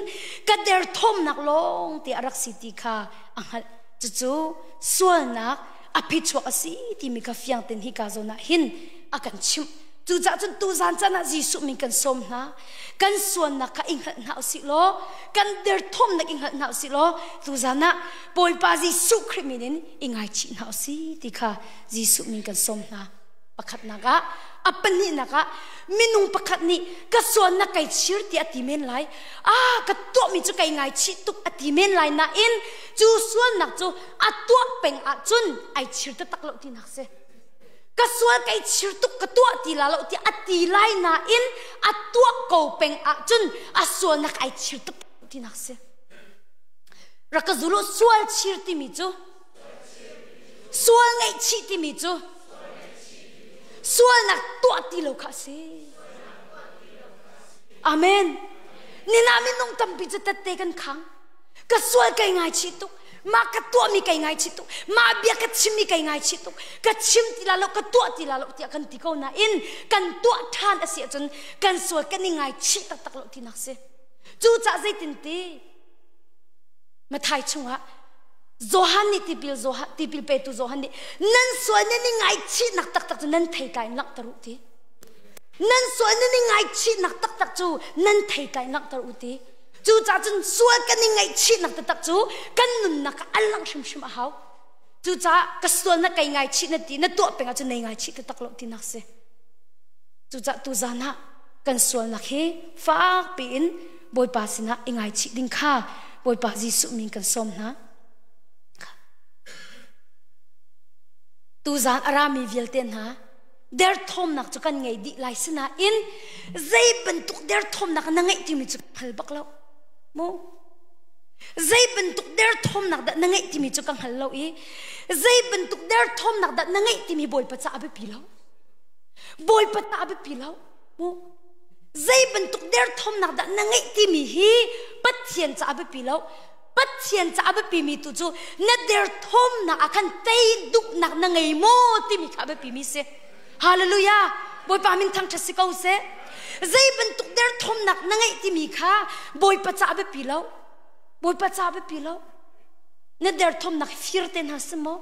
ka derthawmnak lawng te a rak si ti kha a hngalh. Cucu sualnak a phichuak a si timi kha fiang tein hika zawn ah hin a kan chimh. Cucaah cun tuzan caan ah Jesuh min kan sawm hna. Kan sualnak kha i hngalh hna usih law, kan derthawmnak i hngalh hna usih law, tuzan ah Bawipa Jesuh Khrih min in i ngaichih hna usih ti kha Jesuh min kan sawm hna. Pakhatnak ah, a pahnihnak ah minung pakhat nih ka sualnak kai chir tiah a ti men lai. Ah, ka tuahmi cu kai ngaichih tuk a ti men lai nain cu sualnak cu a tuah peng ahcun ai chir taktak lo tinak si. Ka sual kai chir tuk ka tuah ti la lo tiah a ti lai nain a tuah ko peng ahcun a sualnak ai chir tuk tinak si. Rak ka zulu sual chir timi cu sual ngaihchih timi cu sualnak tuah ti lo kha a si. Amen. Nina minung tampi cu tette kan khang. Ka sual kai ngaichih tuk. Mah ka tuahmi kai ngaichih tuk. Mah bia ka chimmi kai ngaichih tuk. Ka chim ti la lo, ka tuah ti la lo tiah kan ti ko nain kan tuah ṭhan a si ahcun kan sual kan i ngaichih taktak lo tinak si. Cucaah zeitin ti Mathai chungah Johan nih tipil Johan tipil petu Johan nih nan sual nan i ngaichihnak taktak cu nan theitlai in langhter u ti. Nan sual nan i ngaichihnak taktak cu nan theitlai in langhter u ti. Cucaah cun sual kan i ngaihchihnak taktak cu kan nunnak ah a langh hrimhrim a hau. Cucaah ka sualnak kai ngaichih na ti na tuah peng ahcun nei ngaichih taktak lo tinak si. Cucaah tuzan ah kan sualnak hi fak piin Bawipa sinah i ngaichih ding kha Bawipa Jesuh min kan sawm hna. Tuzan a rami vialte hna derthawmnak cu kan ngei dih lai sinain zei bantuk derthawmnak na ngeih timi cu hngal bak lo mu zei bantuk derthawmnak dah na ngeih timi cu ka hngal lo i zei bantuk derthawmnak dah na ngeih timi Bawipa ca a biapi lo Bawipa ta a biapi lo mu. Zei bantuk derthawmnak dah na ngeih timi hi Pathian ca a biapi lo. Pathian ca a biapimi tu cu na derthawmnak ah khan tei duhnak na ngei maw timi kha a biapimi si. Hallelujah! Bawipa min thangṭhat si ko seh. Zei bantuk derthawmnak na ngeih timi kha Bawipa ca a biapi lo. Bawipa ca a biapi lo. Na derthawmnak fir te hna si maw?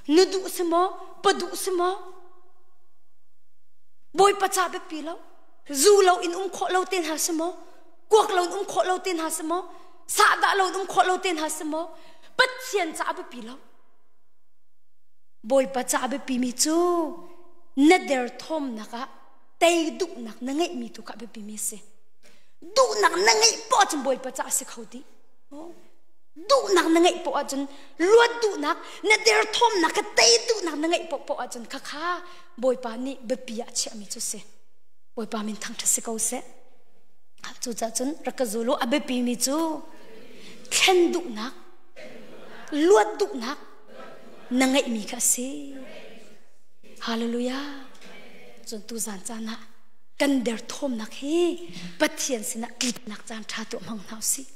Na duh si maw? Pa duh si maw? Bawipa ca biapi lo. Zu lo in um khawh lo te hna si maw? Kuak lo in um khawh lo te hna si maw? Sahdah lo in um khawh lo te hna si maw? Pathian ca biapi lo. Bawipa ca biapimi cu na derthawmnak ah tei duhnak na ngeihmi tu kha biapimi a si. Duhnak na ngeih poah cun Bawipa ca a si kho dih. Duhnak na ngeih poah ahcun luat duhnak, na derthawmnak kha tei duhnak na ngeih poah ahcun khakha Bawipa nih biapi ah a chiahmi cu si. Bawipa min thangṭhat si ko seh. Cucaah cun rak ka zul u a biapimi cu thlen duhnak, luat duhnak na ngeihmi kha a si. Hallelujah. Cun tuzan caan ah kan derthawmnak hi Pathian sinah tliknak caan ṭha tuah hmang hna usih.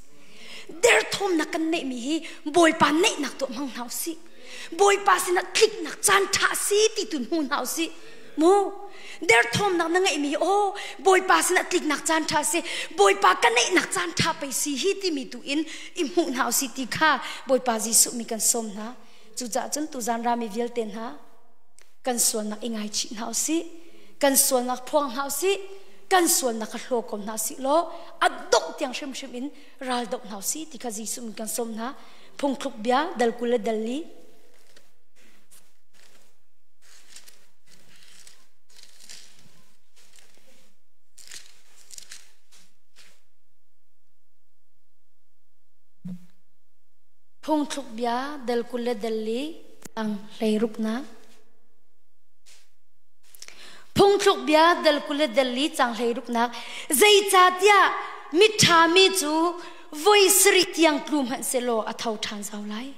Derthawmnak kan neihmi hi Bawipa neihnak tuah hmang hna usih. Bawipa sinah tliknak caan ṭha a si ti tu hmu hna usih. Mu derthawmnak na ngeihmi hi aw Bawipa sinah tliknak caan ṭha si Bawipa ka neihnak caan ṭha pei si hi timi tu in i hmuh hna usih ti kha Bawipa Jesuh mi kan sawm hna. Cucaah cun tuzan rami vialte hna kan sualnak i ngaichih hna usih. Kan sualnak phuang hna usih. Kan sualnak kha hlaw ko hna usih law a dongh tiang hrimhrim in ral doh hna usih ti kha Jesuh min kan sawm hna. Phungthluk bia dal 20 le dal li. Phungthluk bia dal 20 le dal li ang hleiruknak. Phungthluk bia dal 20 le dal li cang hleiruknak. Zeicahtiah miṭhami cu voi sarih tiang tlu hmanh sehlaw a tho ṭhan zau lai.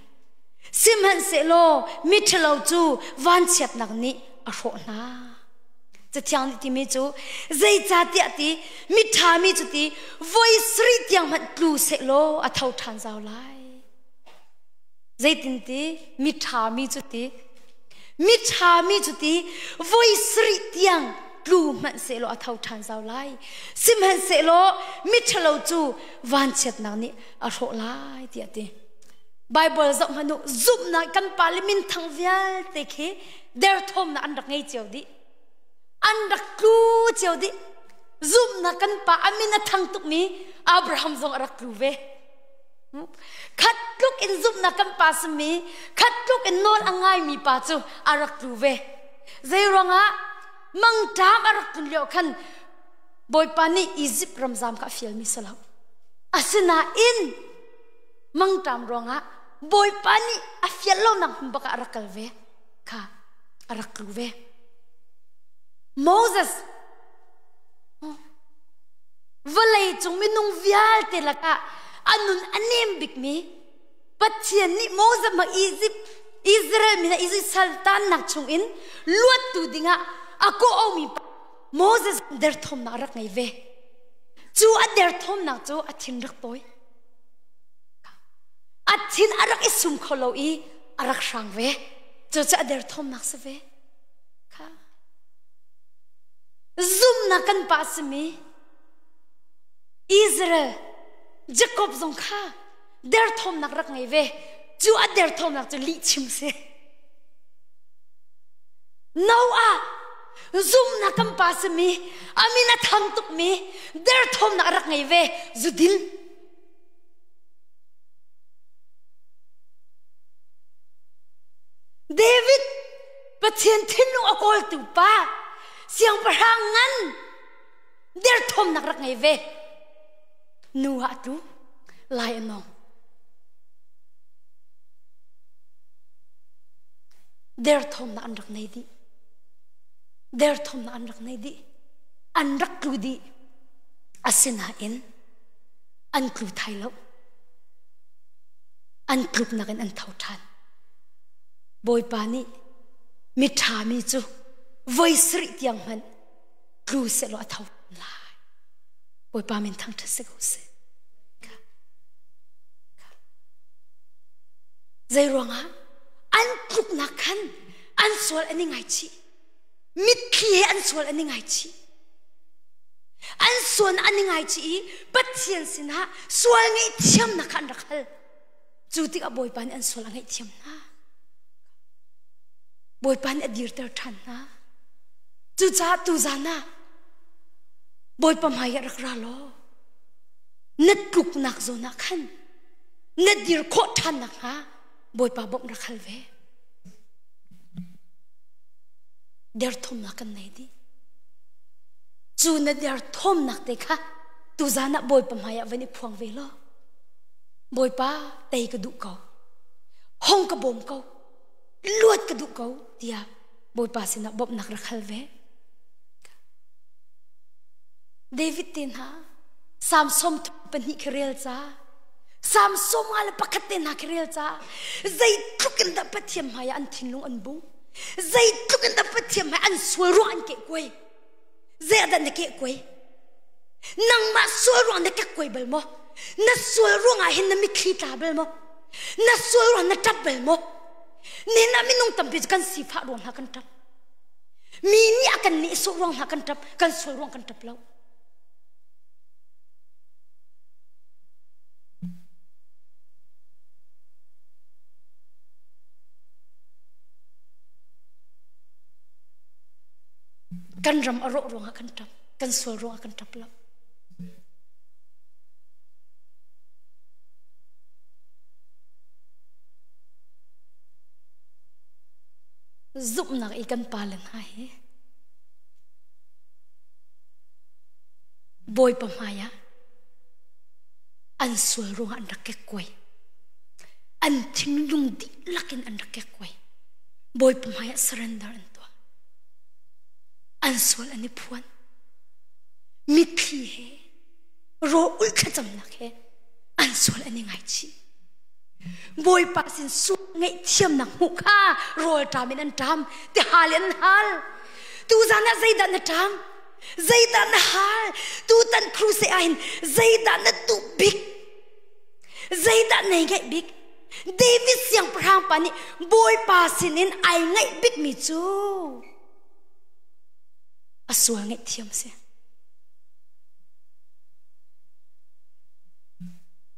Sihmanhsehlaw miṭhalo cu vanchiatnak nih a hrawh hna. Cathiang nih timi cu zeicahtiah ti miṭhami cu ti voi sarih tiang hmanh tlu sehlaw a tho ṭhan zau lai. Zeitin ti miṭhami cu ti miṭhami cu ti voi sarih tiang tlu hmanh sehlaw a tho ṭhan zau lai. Sihmanhsehlaw miṭhalo cu vanchiatnak nih a hrawh lai tiah a ti. Bible zoh hmanh u zumhnak kan pale minthang vialte khi derthawmnak an rak ngei cio dih. An rak tlu cio dih. Zumhnak kan pa a min a thang tukmi Abraham zong a rak tlu ve. Khat tluk in zumhnak kan pa simi khat tluk in nawl a ngaimi pa cu a rak tlu ve. Zei ruangah mangṭam a rak tlun lio khan Bawipa nih Izipt ram zam kha a fialmi si lo. Asinain mangṭam ruangah Bawipa nih a fial lonak hmun bak ah a rak kal ve kha a rak tlu ve. Moses vawlei cung minung vialte lakah a nun a nem bikmi Pathian nih Moses ma Egypt Israel mi hna Egypt saltannak chungin luattu dingah a kawh Moses derthawmnak a rak ngei ve. Cu a derthawmnak cu a thin rak tawi. A thin a rak i sum kho lo i a rak hrang ve. Cucu a derthawmnak si ve. Kha. Zumnak kan pa simi Israel Jacob zong kha derthawmnak rak ngei ve. Cu a derthawmnak cu lihchim si. Noah zumnak kan pa simi a min a thang tukmi derthawmnak a rak ngei ve zudin. David Pathian thinlung a kawltu pa siangpahrang ngan derthawmnak rak ngei ve. Nu ah a tlu lai a nawng. Derthawmnak an rak nei dih. Derthawmnak an rak nei dih. An rak tlu dih. Asinain an tlu thai lo. An tluknak in an tho ṭhan. Bawipa nih miṭhami cu voi sarih tiang hmanh tlu sehlaw a tho lai. Bawipa min thangṭhat si ko seh. Zei ruangah an tluknak khan an sual an i ngaichih. Mitthli he an sual an i ngaichih. An sual an i ngaichih i Pathian sinah sual ngaihthiamnak kha an rak hal. Cu tikah Bawipa nih an sual a ngaihthiam hna. Bawipa nih a dirter ṭhan hna. Cucaah tuzan ah Bawipa hmai ah rak ra law na tluknak zawn ah khan na dir khawh ṭhan nakhnga Bawipa bawmh rak hal ve. Derthawmnak kan nei dih. Cu na derthawmnak te kha tuzan ah Bawipa hmai ah van i phuang ve law Bawipa tei ka duh ko. Hong ka bawm ko. Luat ka duh ko tiah Bawipa sinah bawmhnak rak hal ve. David te hna Psalm 72 khi rel ca Psalm 51 te hna khi rel ca zeitluk in dah Pathian hmai ah an thinlung an bung zeitluk in dah Pathian hmai an sual ruang an keh kuai zei ah dah na keh kuai nangmah sual ruang na kek kuai bal maw na sual ruang ah hin na mitthli tla bal maw na sual ruang na ṭap bal maw nihin ah minung tampi cu kan sifah ruang hna kan ṭap Mi nih a kan nehsawh ruang hna kan ṭap, kan sual ruang kan ṭap lo. Kan ram a rawh ruangah kan ṭap, kan sual ruangah kan ṭap lo. Zumhnak i kan pale hna hi Bawipa hmaiah an sual ruangah an rak kekkuai. An thinlung dihlak in an rak kekkuai. Bawipa hmaiah surrender an tuah. An sual an i phuan. Mitthli he raw ulh thlacamnak he an sual an i ngaichih. Bawipa sin sual ngaihthiamnak hmuh kha rawl ṭam in an ṭam, tihal in an hal. Tuzan ah zeidah na ṭam? Zeidah na hal? Tutan crusade ah hin zeidah na duh bik? Zeidah nei ngaih bik? David siangpahrang pa nih Bawipa sinin ai ngaih bikmi cu a sual ngaihthiam a si.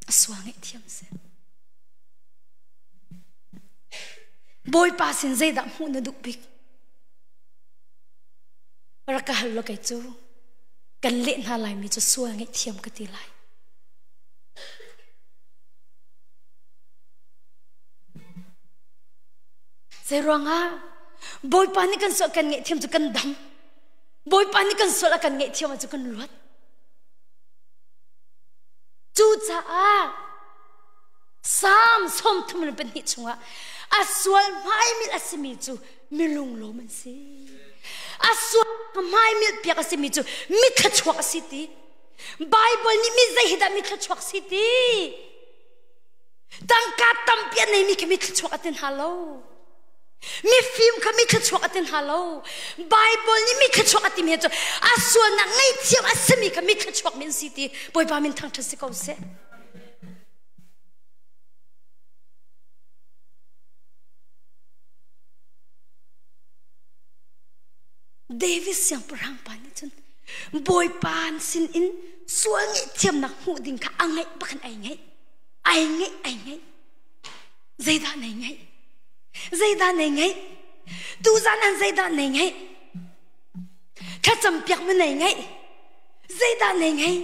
A sual ngaihthiam a si. Bawipa sin zeidah hmuh na duh bik? Rak ka hal law kei cu kan leh hna laimi cu sual ngaihthiam ka ti lai. Zei ruangah Bawipa nih kan sual kan ngaihthiam cu kan dam. Bawipa nih kan sual a kan ngaihthiam cu kan luat. Cucaah Psalm 32 chungah a sual hmaimil a simi cu milunglawm an si. A sual hmaimil piak a simi cu mithluachuak a si ti. Bible nih mi zei hi dah mithluachuak si ti. Tangka tampi a neimi khi mithluachuak a ti hna lo. Mifim kha mi thluachuak a ti hna lo. Bible nih mi thluachuak a timi cu a sualnak ngaihthiam a simi kha mi thluachuak min si ti Bawipa min thangṭhat si ko seh. David siangpahrang pa nih cun Bawipa sin in sual ngaihthiamnak hmuh ding kha a ngaih bak in ai ngaih. Ai ngaih, ai ngaih. Zeidah nei ngaih? Zeidah nei ngaih? Tuzan an zeidah nei ngaih? Thlacam piak ma nei ngaih? Zeidah nei ngaih?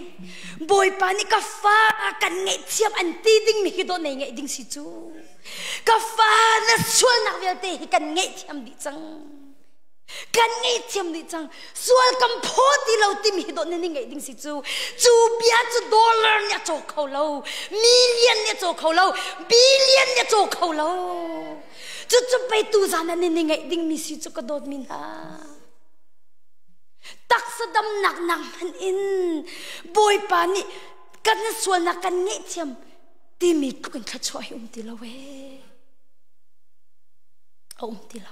Bawipa nih ka fa kan ngaihthiam an ti ding mi hi dawh nei ngaih ding si cu. Ka fa na sualnak vialte hi kan ngaihthiam dih cang. Kan ngaihthiam dih cang. Sual kan phaw ti lo timi hi dawh nan i ngeih ding si cu. Cu bia cu dollar nih a caw kho lo. Million nih a caw kho lo. Billion nih a caw kho lo. Cucu pei tu zan ah nan i ngeih dingmi si cu ka dawtmi hna. Taksa damnak nak hmanh in Bawipa nih kan sualnak kan ngaihthiam timi tluk in thluachuah hi um ti lo ee. A um ti lo.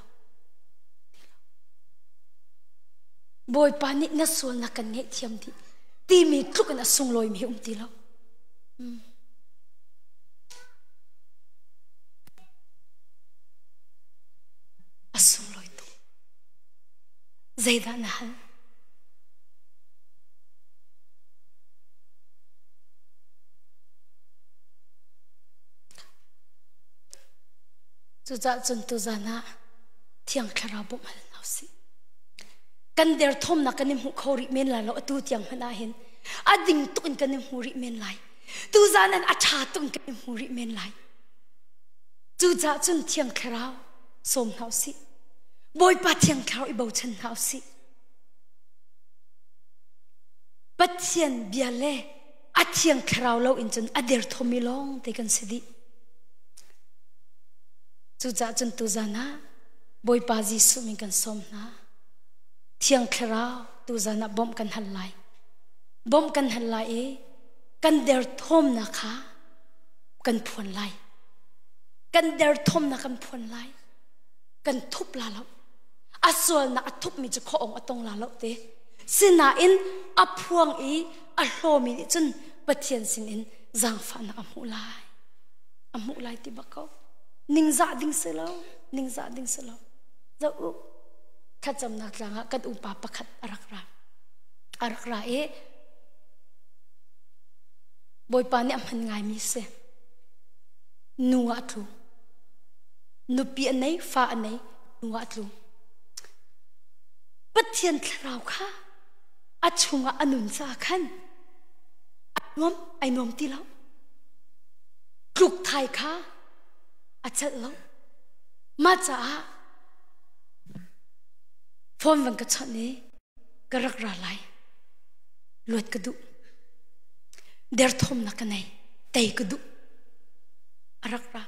Bawipa nih na sualnak kan ngaihthiam dih. Timi tluk in a sunglawi mi um ti lo. A sunglawi tuk. Zeidah na hal? Cucaah cun tuzan ah Thiang Thlarau bawmh hal hna usih. Kan derthawmnak kan i hmuh kho rih men lai lo atu tiang hmanh ah hin a ding tuk in kan i hmu rih men lai. Tuzan an a ṭha tuk in kan i hmu rih men lai. Cucaah cun Thiang Thlarau sawm hna usih. Bawipa Thiang Thlarau i bochan hna usih. Pathian bia le a Thiang Thlarau lo in cun a derthawmmi lawng te kan si dih. Cucaah cun tuzan ah Bawipa Jesuh min kan sawm hna. Thiang Thlarau tuzan ah bawmh kan hal lai. Bawmh kan hal lai i kan derthawmnak kha kan phuan lai. Kan derthawmnak kan phuan lai. Kan thup la lo. A sualnak a thupmi cu khuaawng a tong la lo te. Sinain a phuang i a hlawmi nih cun Pathian sinin zaangfahnak a hmuh lai. A hmuh lai ti bak ko. Ningzah ding si lo. Ningzah ding si lo. Zoh u. Thlacamnak tlang ah kan upa pakhat a rak ra. A rak ra i Bawipa nih a hman ngaimi si. Nu ah a tlu. Nupi a nei, fa a nei, nu ah a tlu. Pathian thlarau kha a chungah a nun caah khan a nuam, ai nuam ti lo. Tluk thai kha a celh lo. Mah caah phone van ka chawnh i ka rak ra lai. Luat ka duh. Derthawmnak ka nei. Tei ka duh. A rak ra.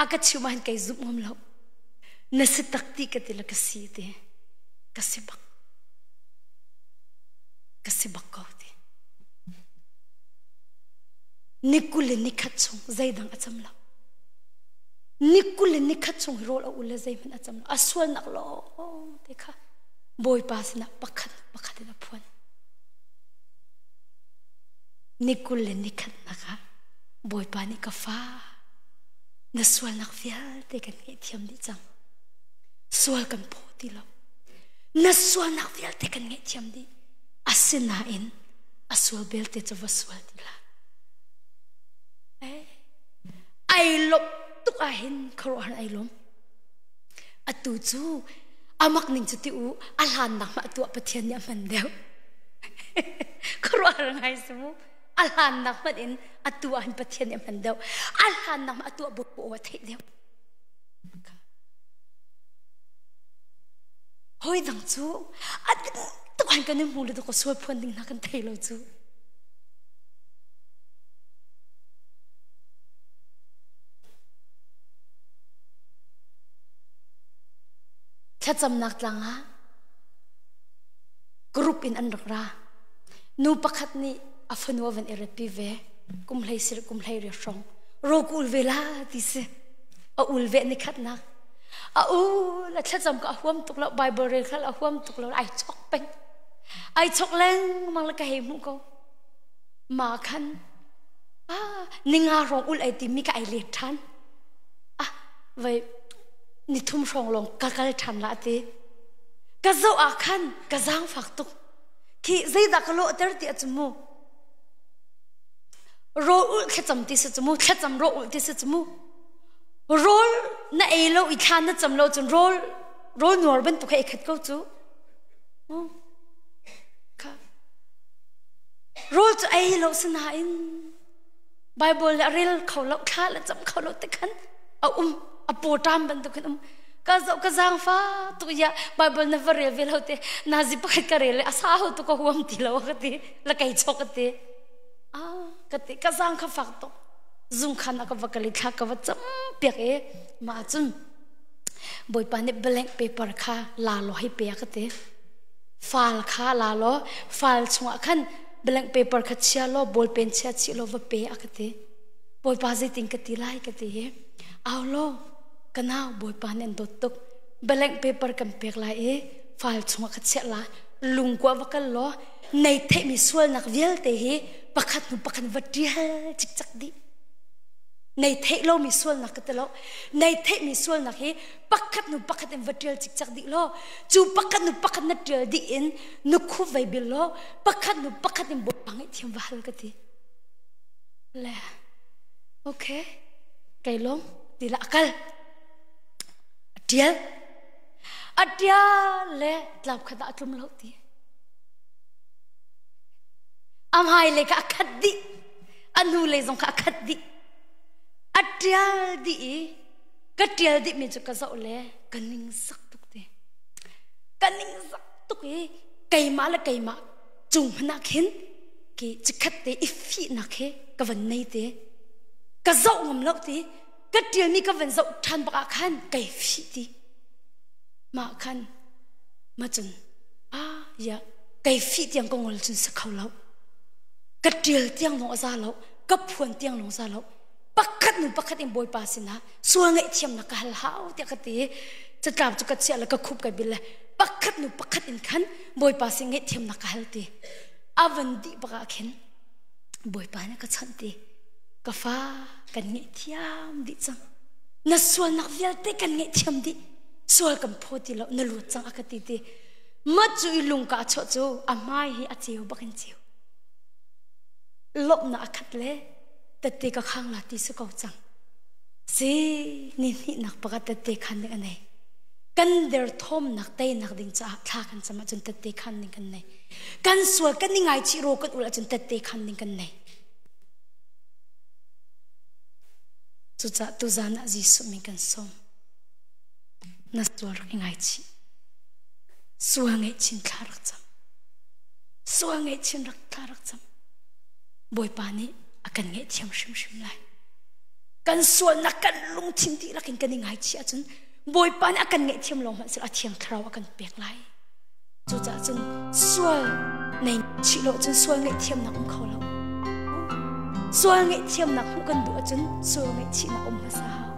A ka chim ah hin kei zumh ngam lo. Na si tak ti ka ti le ka si ti. Ka si bak. Ka si bak ko ti. Ni kul le nikhat chung zeidang a cam lo. Ni kul le nikhat chung rawl a ul le zeihmanh a cam lo. A sualnak lawng te kha Bawipa sinah pakhat pakhat in a phuan. Ni kul le nikhat nak ah Bawipa nih ka fa na sualnak vialte kan ngaihthiam dih cang. Sual kan phaw ti lo. Na sualnak vialte kan ngaihthiam dih. Asinain a sual belte cu va sual ti hlah. Ai lawmh tuk ahhin khuaruahhar ai lawm. Atu cu amak ning cu ti u a hlannak mah tuah Pathian nih a hman deuh. Khuaruahhar ngai si mu. A hlannak hmanh in atu ah hin Pathian nih a hman deuh. A hlannak mah tuah bu a theih deuh. Hawi dang cu a tuk han kan i hmu le ka sual phuan ding hna kan thei lo cu. Thlacamnak tlang ah group in an rak ra. Nu pakhat nih a fanu a van i ratpi ve. Kum hlei sir kum hlei ri hrawng. Ro ku ul ve la ti si. A ul ve ni khatnak. A u la thlacam ka a huam tuk lo Bible rel khal a huam tuk lo ai chok peng. Ai chok lengmang le ka hei hmuh ko. Ma khan ah ninga rong ul ai ti mi ka ai let than. Ah vai ni thum hrawng lawng ka kal ṭhan la ti. Ka zoh ah khan ka zaangfak tuk. Khi zeidah ka lawhter ti a cu mu. Rawl ulh thlacam ti si cu mu, thlacam rawl ulh ti si cu mu. Rawl na ei lo i thla na cam lo cun rawl rawl nuar bantuk he ei khat ko cu. Kha. Rawl cu ei lo sinain Bible le a rel kho lo, thla le cam kho lo te khan a um a pawṭam bantuk in um ka zoh ka zaangfa tuk ya Bible na va rel ve lo te nazi pakhat ka rel le a sa ho tu ka huam ti lo ka ti la kei chok ka ti ah ka ti ka zaang kha fak tuk zung khan a ka va kali thla ka va cam piak e ma cun Bawipa nih blank paper kha la lo hei pe ka ti fal kha la lo fal chungah khan blank paper kha chia lo ball pen chia chih lo va pe a ka ti Bawipa zeitin ka ti lai ka ti hi au law ka nau Bawipa nih an dawt tuk blank paper kan pek lai i file chungah ka chiah la. Lungkua va kal law nei theihmi sualnak vialte hi pakhat hnu pakhat va ṭial cikcak dih. Nei theih lomi sualnak ka ti lo. Nei theihmi sualnak hi pakhat hnu pakhat in va ṭial cikcak dih law cu pakhat hnu pakhat na ṭial dih in na khup vei bil law pakhat hnu pakhat in Bawipa ngaihthiam va hal ka ti. Le okay kai lawm ti la a kal. A ṭial. A ṭial le tlap khat ah a tlum lo ti. A hmailei kha a khat dih. A hnulei zong kha a khat dih. A ṭial dih i ka ṭial dihmi cu ka zoh le ka ningzak tuk ti. Ka ningzak tuk i keimah le keimah cung hmanh ah khin ki chikkhat te i fihnak hi ka van nei te. Ka zoh ngam lo ti. Ka ṭialmi ka van zoh ṭhan bak ah khan kai fih ti. Mah khan ma cun ah ya kai fih tiang ka ngol cun si kho lo. Ka ṭial tiang lawng a za lo. Ka phuan tiang lawng za lo. Pakhat nu pakhat in Bawipa sinah sual ngaihthiamnak ka hal hau tiah ka ti. Catlap cu ka chiah le ka khup ka bil le pakhat nu pakhat in khan Bawipa sin ngaihthiamnak ka hal ti. A van dih bak ah khin Bawipa nih ka chawnh ti. Ka fa kan ngaihthiam dih cang. Na sualnak vialte kan ngaihthiam dih. Sual kan phaw ti lo, na luat cang a ka ti ti. Mat cu i lungka a chuah cu a hmai hi a ceu bak in ceu. Lawmhnak a khat le tette ka khang la ti si ko cang. Si ni hnihnak pakhat tette khan ding a nei. Kan derthawmnak teinak ding caah thla kan cam ahcun tette khan ding kan nei. Kan sual kan i ngaichih ro kan ul ahcun tette khan ding kan nei. Cucaah tuzan ah Jesuh min kan sawm. Na sual rak i ngaichih. Sual ngaihchin thla rak cam. Sual ngaihchin rak thla rak cam. Bawipa nih a kan ngaihthiam hrimhrim lai. Kan sualnak kan lungthin dihlak in kan i ngaichih ahcun Bawipa nih a kan ngaihthiam lawng hmanh sih a thiang thlarau a kan pek lai. Cucaah cun sual nei chih lo cun sual ngaihthiamnak um kho lo. Sual ngaihthiamnak hmuh kan duh ahcun sual ngaihchihnak um hmasa hau.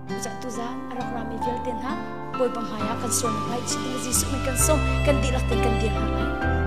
Cucaah tuzaan a rak rami vialte hna Bawipa hmaiah kan sualnak ngaichih ding Jesuh min kan sawm kan dihlak tein kan dir hna lai.